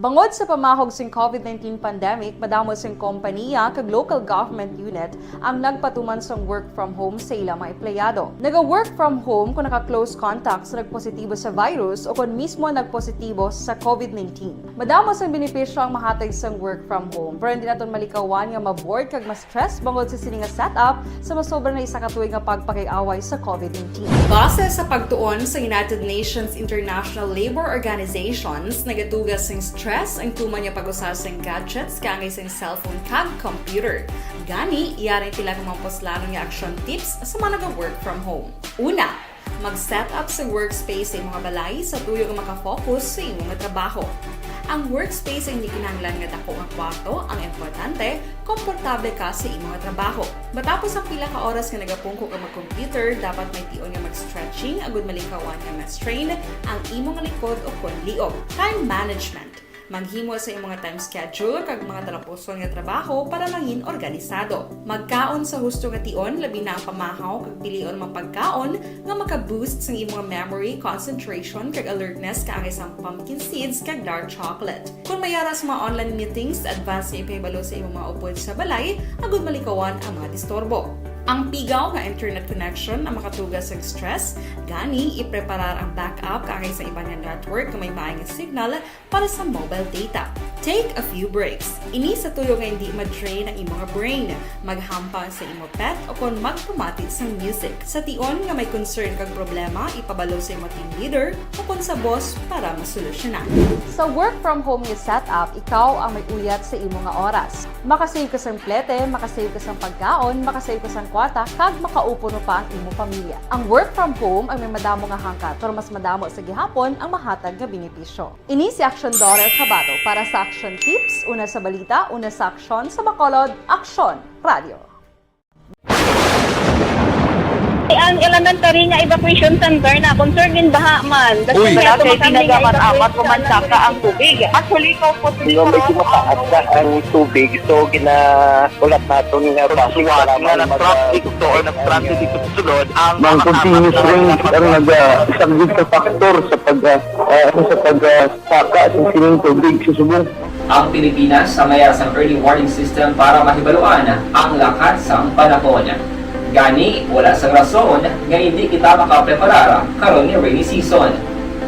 Bangod sa pamahog sing COVID nineteen pandemic, madamo sing kompaniya kag local government unit ang nagpatuman sang work from home sa ila mga empleyado. Naga-work from home kung naka-close contact sa nagpositibo sa virus o kon mismo nagpositibo sa COVID nineteen. Madamo sang benepisyo ang mahatag sang work from home, pero hindi naton malikawan nga ma-bored kag ma-stress bangod sa sini nga setup sa masobra na isa ka tuig nga pagpakig-away sa COVID nineteen. Base sa pagtuon sa United Nations International Labour Organizations, nagatuga sing stress ang tuman nga pag-usa sing gadgets kaangay sing cellphone kag computer. Gani, yari ang pila ka mga puslanon nga action tips sa mga naga-work from home. Una, mag-set up sa workspace sa imong balay sa tuyo nga makafocus sa imo nga trabaho. Ang workspace ay hindi kinahanglan nga dako nga kwarto, ang importante, komportable ka sa imo nga trabaho. Matapos ang pila ka oras nga nagapungko ka mag-computer, dapat may tion nga mag-stretching agud malikawan nga ma-strain ang imo nga likod o kon liog. Time management. Maghimo sa imong nga time schedule kag mga talapuson nga trabaho para mangin organisado. Magkaon sa husto nga tion, labi na ang pamahaw kag pilion mga pagkaon nga maka-boost sang imong memory, concentration, kag alertness kaangay sang pumpkin seeds kag dark chocolate. Kung may ara sa mga online meetings, advance nga ipahibalo sa imong mga upod sa balay agud malikawan ang mga disturbo. Ang pigaw nga internet connection ang makatuga sa stress, gani ipreparar ang backup kaangay sa iban nga network nga may maay nga signal para sa mobile data. Take a few breaks. Ini sa tuyo nga hindi ma-drain ang imo nga brain. Maghampang sa imo pet o kon magpamati sang music. Sa tion nga may concern kag problema, ipabalo sa imo team leader o kon sa boss para masolusyonan. Sa work from home nga setup, ikaw ang may uyat sa imo nga oras. Makasave ka sang plete, makasave ka sang pagkaon, makasave ka sang kwarta, kag makaupod pa ang imo pamilya. Ang work from home ang may madamo nga hangkat, pero mas madamo sa gihapon ang mahatag nga benepisyo. Ini si Action Dorel Cabato para sa Action Tips, una sa balita, una sa aksyon, sa Bacolod, Aksyon Radio. Ang elementary nga evacuation center na concerned din baha man. Uy. Wala kay tinaga man amat o mansaka ang tubig. Actually, ikaw po, Di ba may tumataas na ang tubig, so ginaulat naton nga basi nga para nag-traffic to or nag-traffic dito sa sulod ang mga continuous rain ang nag-, ah, isang good factor sa pag, ah, ah, sa pag, ah, saka sa sining tubig sa subong. Ang Pilipinas ang may sang early warning system para mahibaluan ang lakat sang panahon. Gani, wala sang rason nga hindi kita makapreparar karon nga rainy season.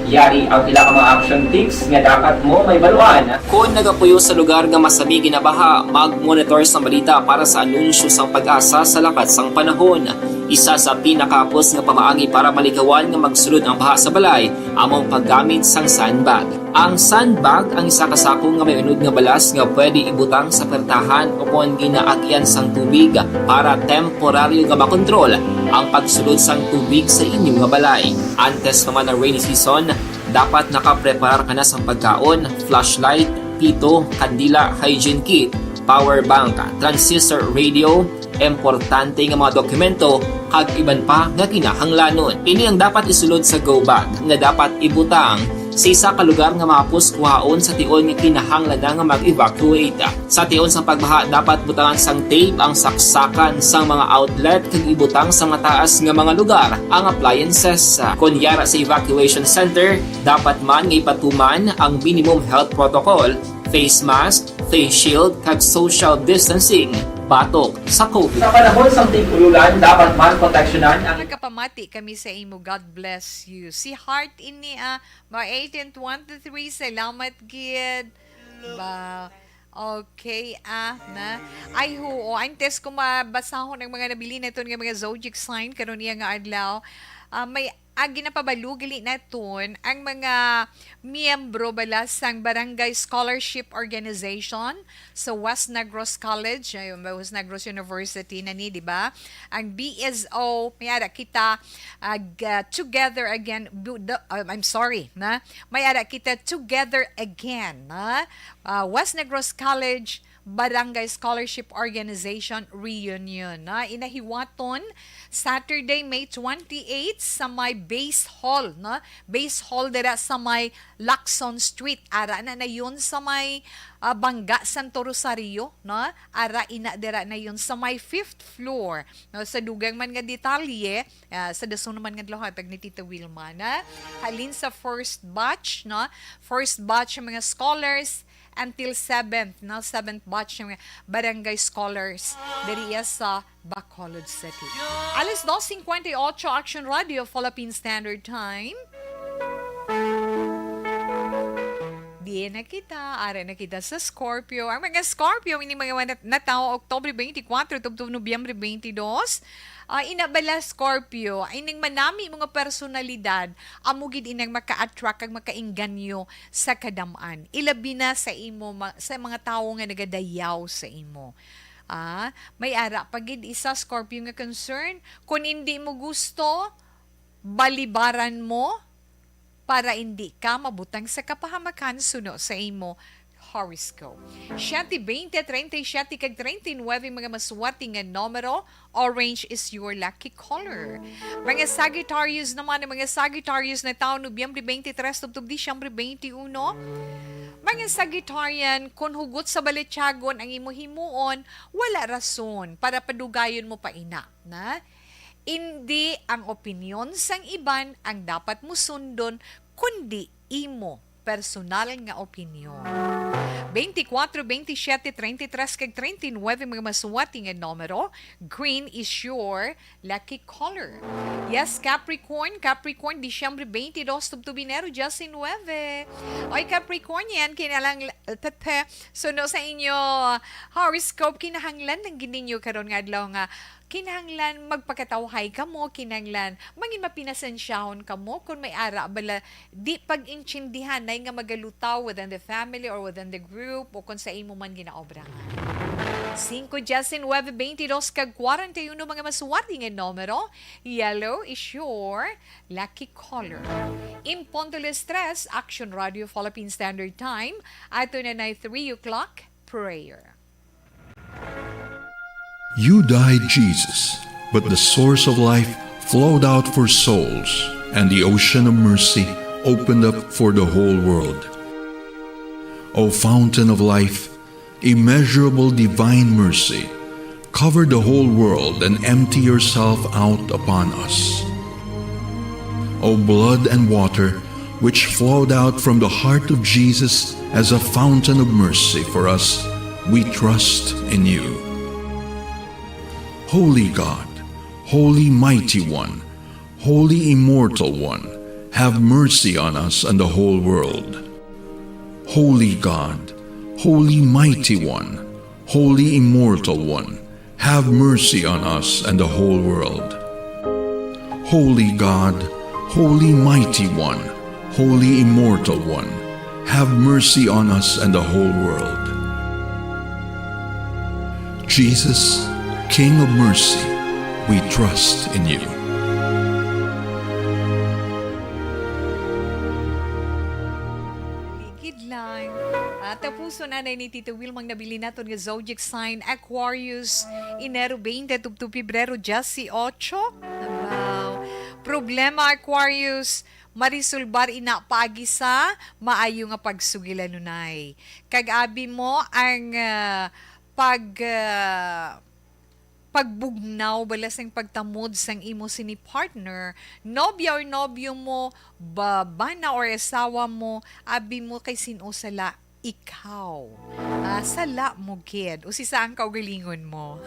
Yari ang pila ka mga action tips nga dapat mo mahibaluan. Kon nagapuyo sa lugar nga masami ginabaha, mag-monitor sang balita para sa anunsyo sang PAGASA sa lakat sang panahon. Isa sa pinakahapos nga pamaagi para malikawan nga magsulod ang baha sa balay amo ang paggamit sang sandbag. Ang sandbag ang isa ka sako nga may unod nga balas nga pwede ibutang sa pertahan o kon ginaagian sang tubig para temporaryo nga makontrol ang pagsulod sang tubig sa inyo nga balay. Antes pa man ang rainy season, dapat nakapreparar ka na sang pagkaon, flashlight, pito, kandila, hygiene kit, power bank, transistor radio, importante nga mga dokumento, kag iban pa nga kinahanglanon. Ini ang dapat isulod sa go bag nga dapat ibutang sa isa ka lugar nga mahapos kuhaon sa tion nga kinahanglan na nga mag-evacuate. Sa tion sang pagbaha, dapat butangan sang tape ang saksakan sang mga outlet kag ibutang sa mataas nga mga lugar ang appliances. Kon yara sa evacuation center, dapat man nga ipatuman ang minimum health protocol, face mask, face shield, kag social distancing batok sa COVID. Sa panahon sang tig-ululan, dapat man proteksyonan ang Nagapamati kami sa imo. God bless you. Si Heart ini, ah, mga eighteen twenty-three, salamat gid. Ba, okay, ah, na. Ay, huo. Antes ko mabasahon ang mga nabilin naton nga mga zodiac sign karon niya nga adlaw. Ah, may ang ginapabalugi naton ang mga miyembro bala sang Barangay Scholarship Organization sa West Negros College, ay, West Negros University na ni, di ba? Ang B S O, may ara kita, ag, ah, together again, bu-, the, uh, I'm sorry, na may ara kita together again, na, ah, West Negros College Barangay Scholarship Organization Reunion, na inahiwaton Saturday, May twenty-eight, sa may Base Hall, no? Base Hall dira sa may Lacson Street. Ara na na yun sa may, ah, Bangga, Santo Rosario, no? Ara ina dira na yun sa may fifth floor, no? Sa dugang man nga detalye, ah, sa dason naman nga hatag ni Tita Wilma, na halin sa first batch, no? First batch ang mga scholars, until seventh, no? Seventh batch ng barangay scholars diri sa Bacolod City. Alas dos cincuenta y ocho, Action Radio Philippine Standard Time. Di na kita, ara na kita sa Scorpio. Ang mga Scorpio, ini mga nat-, natawo Oktubre twenty-four, tubtob Nobyembre twenty-two. Ah, ina bala, Scorpio, ining manami mga personalidad, amo gid inang maka-attract kag makainganyo sa kadam-an, ilabi na sa imo ma-, sa mga tawo nga nagadayaw sa imo. Ah, may ara pa gid isa, Scorpio, nga concern. Kung hindi mo gusto, balibaran mo para hindi ka mabutang sa kapahamakan suno sa imo horoscope. Siyete, bente, treinta y siete, kag treinta y nuebe mga maswerte nga numero. Orange is your lucky color. Mga Sagittarius naman, ang mga Sagittarius natawo Nobyembre twenty-three tubtob Disyembre twenty-one. Mga Sagittarian, kung hugot sa balatyagon ang imo himuon, wala rason para padugayon mo pa ina, na? Indi ang opinyon sang iban ang dapat mo sundon, kundi imo personal nga opinyon. Twenty-four, twenty-seven, thirty-three, kag thirty-nine mga maswerte nga numero. Green is your lucky color. Yes, Capricorn. Capricorn, Disyembre twenty-two tubtob Enero diecinueve. Oy, Capricornian, kinahanglan, tete, suno sa inyo horoscope, kinahanglan lang gid ninyo karon nga adlaw nga kinahanglan magpakatawhay kamo, kinahanglan mangin mapasensyahon kamo kung may ara bala di pag-intindihanay nga magalutaw within the family or within the group o kung sa imo man ginaobrahan. Cinco, diecinueve, veintidós, kag kwarenta y uno mga maswerte nga numero. Yellow is your lucky color. In punto las tres, Action Radio Philippine Standard Time. Ato na na three o'clock prayer. You died, Jesus, but the source of life flowed out for souls, and the ocean of mercy opened up for the whole world. O fountain of life, immeasurable divine mercy, cover the whole world and empty yourself out upon us. O blood and water, which flowed out from the heart of Jesus as a fountain of mercy for us, we trust in you. Holy God, Holy Mighty One, Holy Immortal One, have mercy on us and the whole world. Holy God, Holy Mighty One, Holy Immortal One, have mercy on us and the whole world. Holy God, Holy Mighty One, Holy Immortal One, have mercy on us and the whole world. Jesus, King of mercy, we trust in you. Ligid lang. At tapuson na ni Tito Wilmang nabilin naton nga zodiac sign, Aquarius, Enero twenty tubtob Pebrero dieciocho. Abaw. Problema, Aquarius, marisolbar ina paagi sa maayo nga pagsugilanunay. Kag abi mo ang, ah, pag, ah, pagbugnaw bala sang pagtamod sang imo sini partner, nobya or nobyo mo, ba-, bana or asawa mo, abi mo kay sin-o sala, ikaw. Ah, sala mo gid. O si saan kaugalingon mo?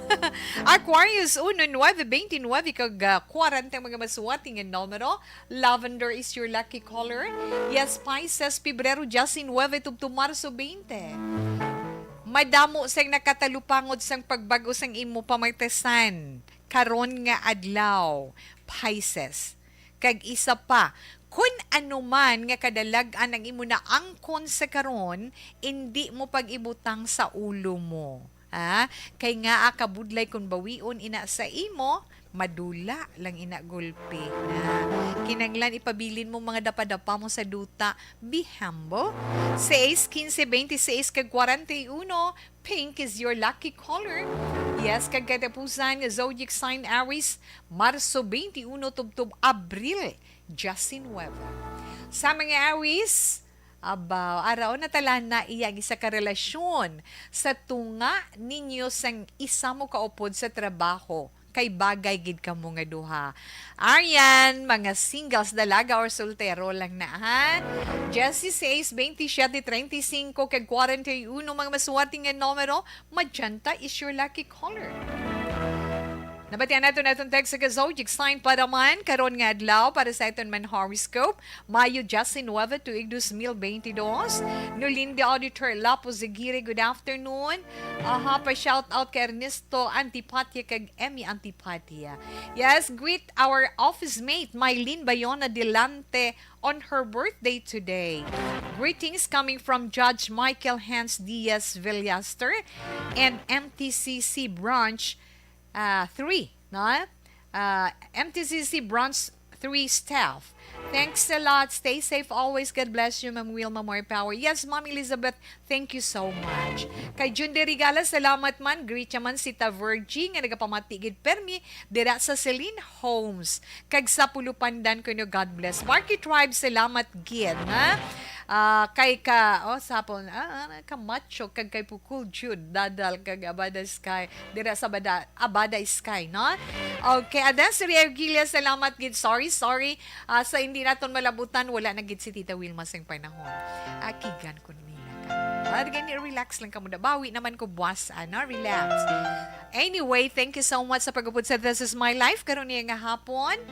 Aquarius, uno, nueve, twenty-nueve, kag, ah, kwarenta mga maswerte nga numero. Lavender is your lucky color. Yes, Pisces, Pebrero diecinueve tubtob Marso twenty. Madamo sang nakatalupangod sang pagbag-o sang imo pamatisan karon nga adlaw, Pisces. Kag isa pa, kun ano man nga kadalag-an ang imo naangkon sa karon, indi mo pag-ibutang sa ulo mo. Ha? Kay nga, ah, kabudlay kun bawion ina sa imo, madula lang ina gulpi. Ha? Kinanglan ipabilin mo mga dapadapa mo sa duta. Be humble. Seis, quince, veintiseis, kag kwarenta y uno, pink is your lucky color. Yes, kag katapusan nga zodiac sign Aries, Marso twenty-one tubtob Abril disinuebe. Sa mga Aries, abaw, araw na talan na iya ang isa ka relasyon sa tunga ninyo sang isa mo kaupod sa trabaho. Kay bagay gid kamo nga duha. Arian, mga singles, dalaga or soltero lang na, ha? Jessie says, twenty-seven, treinta y cinco, kag kwarenta y uno, mga maswerte nga numero, magenta is your lucky color. Nabatian nato natong text sa zodiac sign para man karon nga adlaw para sa aton man horoscope. Mayo disinuebe, tuig dos mil benti dos. Nolin de Auditor Lapo Zagiri, good afternoon. Aha, pa shout out kay Ernesto Antipatia kag Emmy Antipatia. Yes, greet our office mate, Mylene Bayona Delante, on her birthday today. Greetings coming from Judge Michael Hans Diaz Villastre and M T C C Branch, ah, three, no? Ah, M T C C Branch three staff. Thanks a lot. Stay safe always. God bless you, Ma'am Wilma. More power. Yes, Ma'am Elizabeth, thank you so much. Kay Jun de Regala, salamat man. Greet siya man si Ta Virgie nga nagapamati gid permi dira sa Celine Homes. Kag sa Pulupandan kuno, God bless. Marky Tribe, salamat gid, ha? Ah, kay ka, oh, sapon, ah, ah, ka Macho, kag kay Pukul Jude, Dadal, kag Abada Sky, dira sa Bada-, Abada Sky, no? Okay, Adan Sri Ergilia, salamat gid. Sorry, sorry. Ah, sa hindi naton malabutan, wala na gid si Tita Wilma sing panahon. Akigan ko nila ka. Ah, gani, relax lang kamo. Bawi naman ko buwas, ano? Relax. Anyway, thank you so much sa pag-upod sa This Is My Life karon niya nga hapon.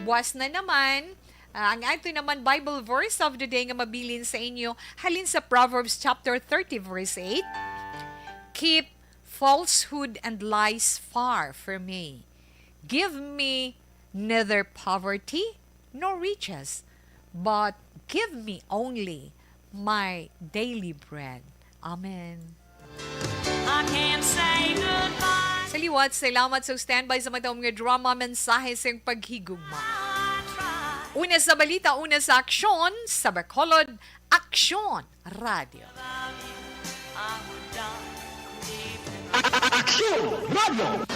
Buwas na naman. Ah, ang ato naman Bible verse of the day nga mabilin sa inyo halin sa Proverbs chapter thirty, verse eight. "Keep falsehood and lies far from me. Give me neither poverty nor riches, but give me only my daily bread." Amen. I can't say goodbye. Sa liwat, salamat sa standby sa matawag nga drama, mensahe sa iyong paghigugma. I try. Una sa balita, una sa aksyon, sa Bacolod Aksyon Radio. I would die. Aksyon Radio.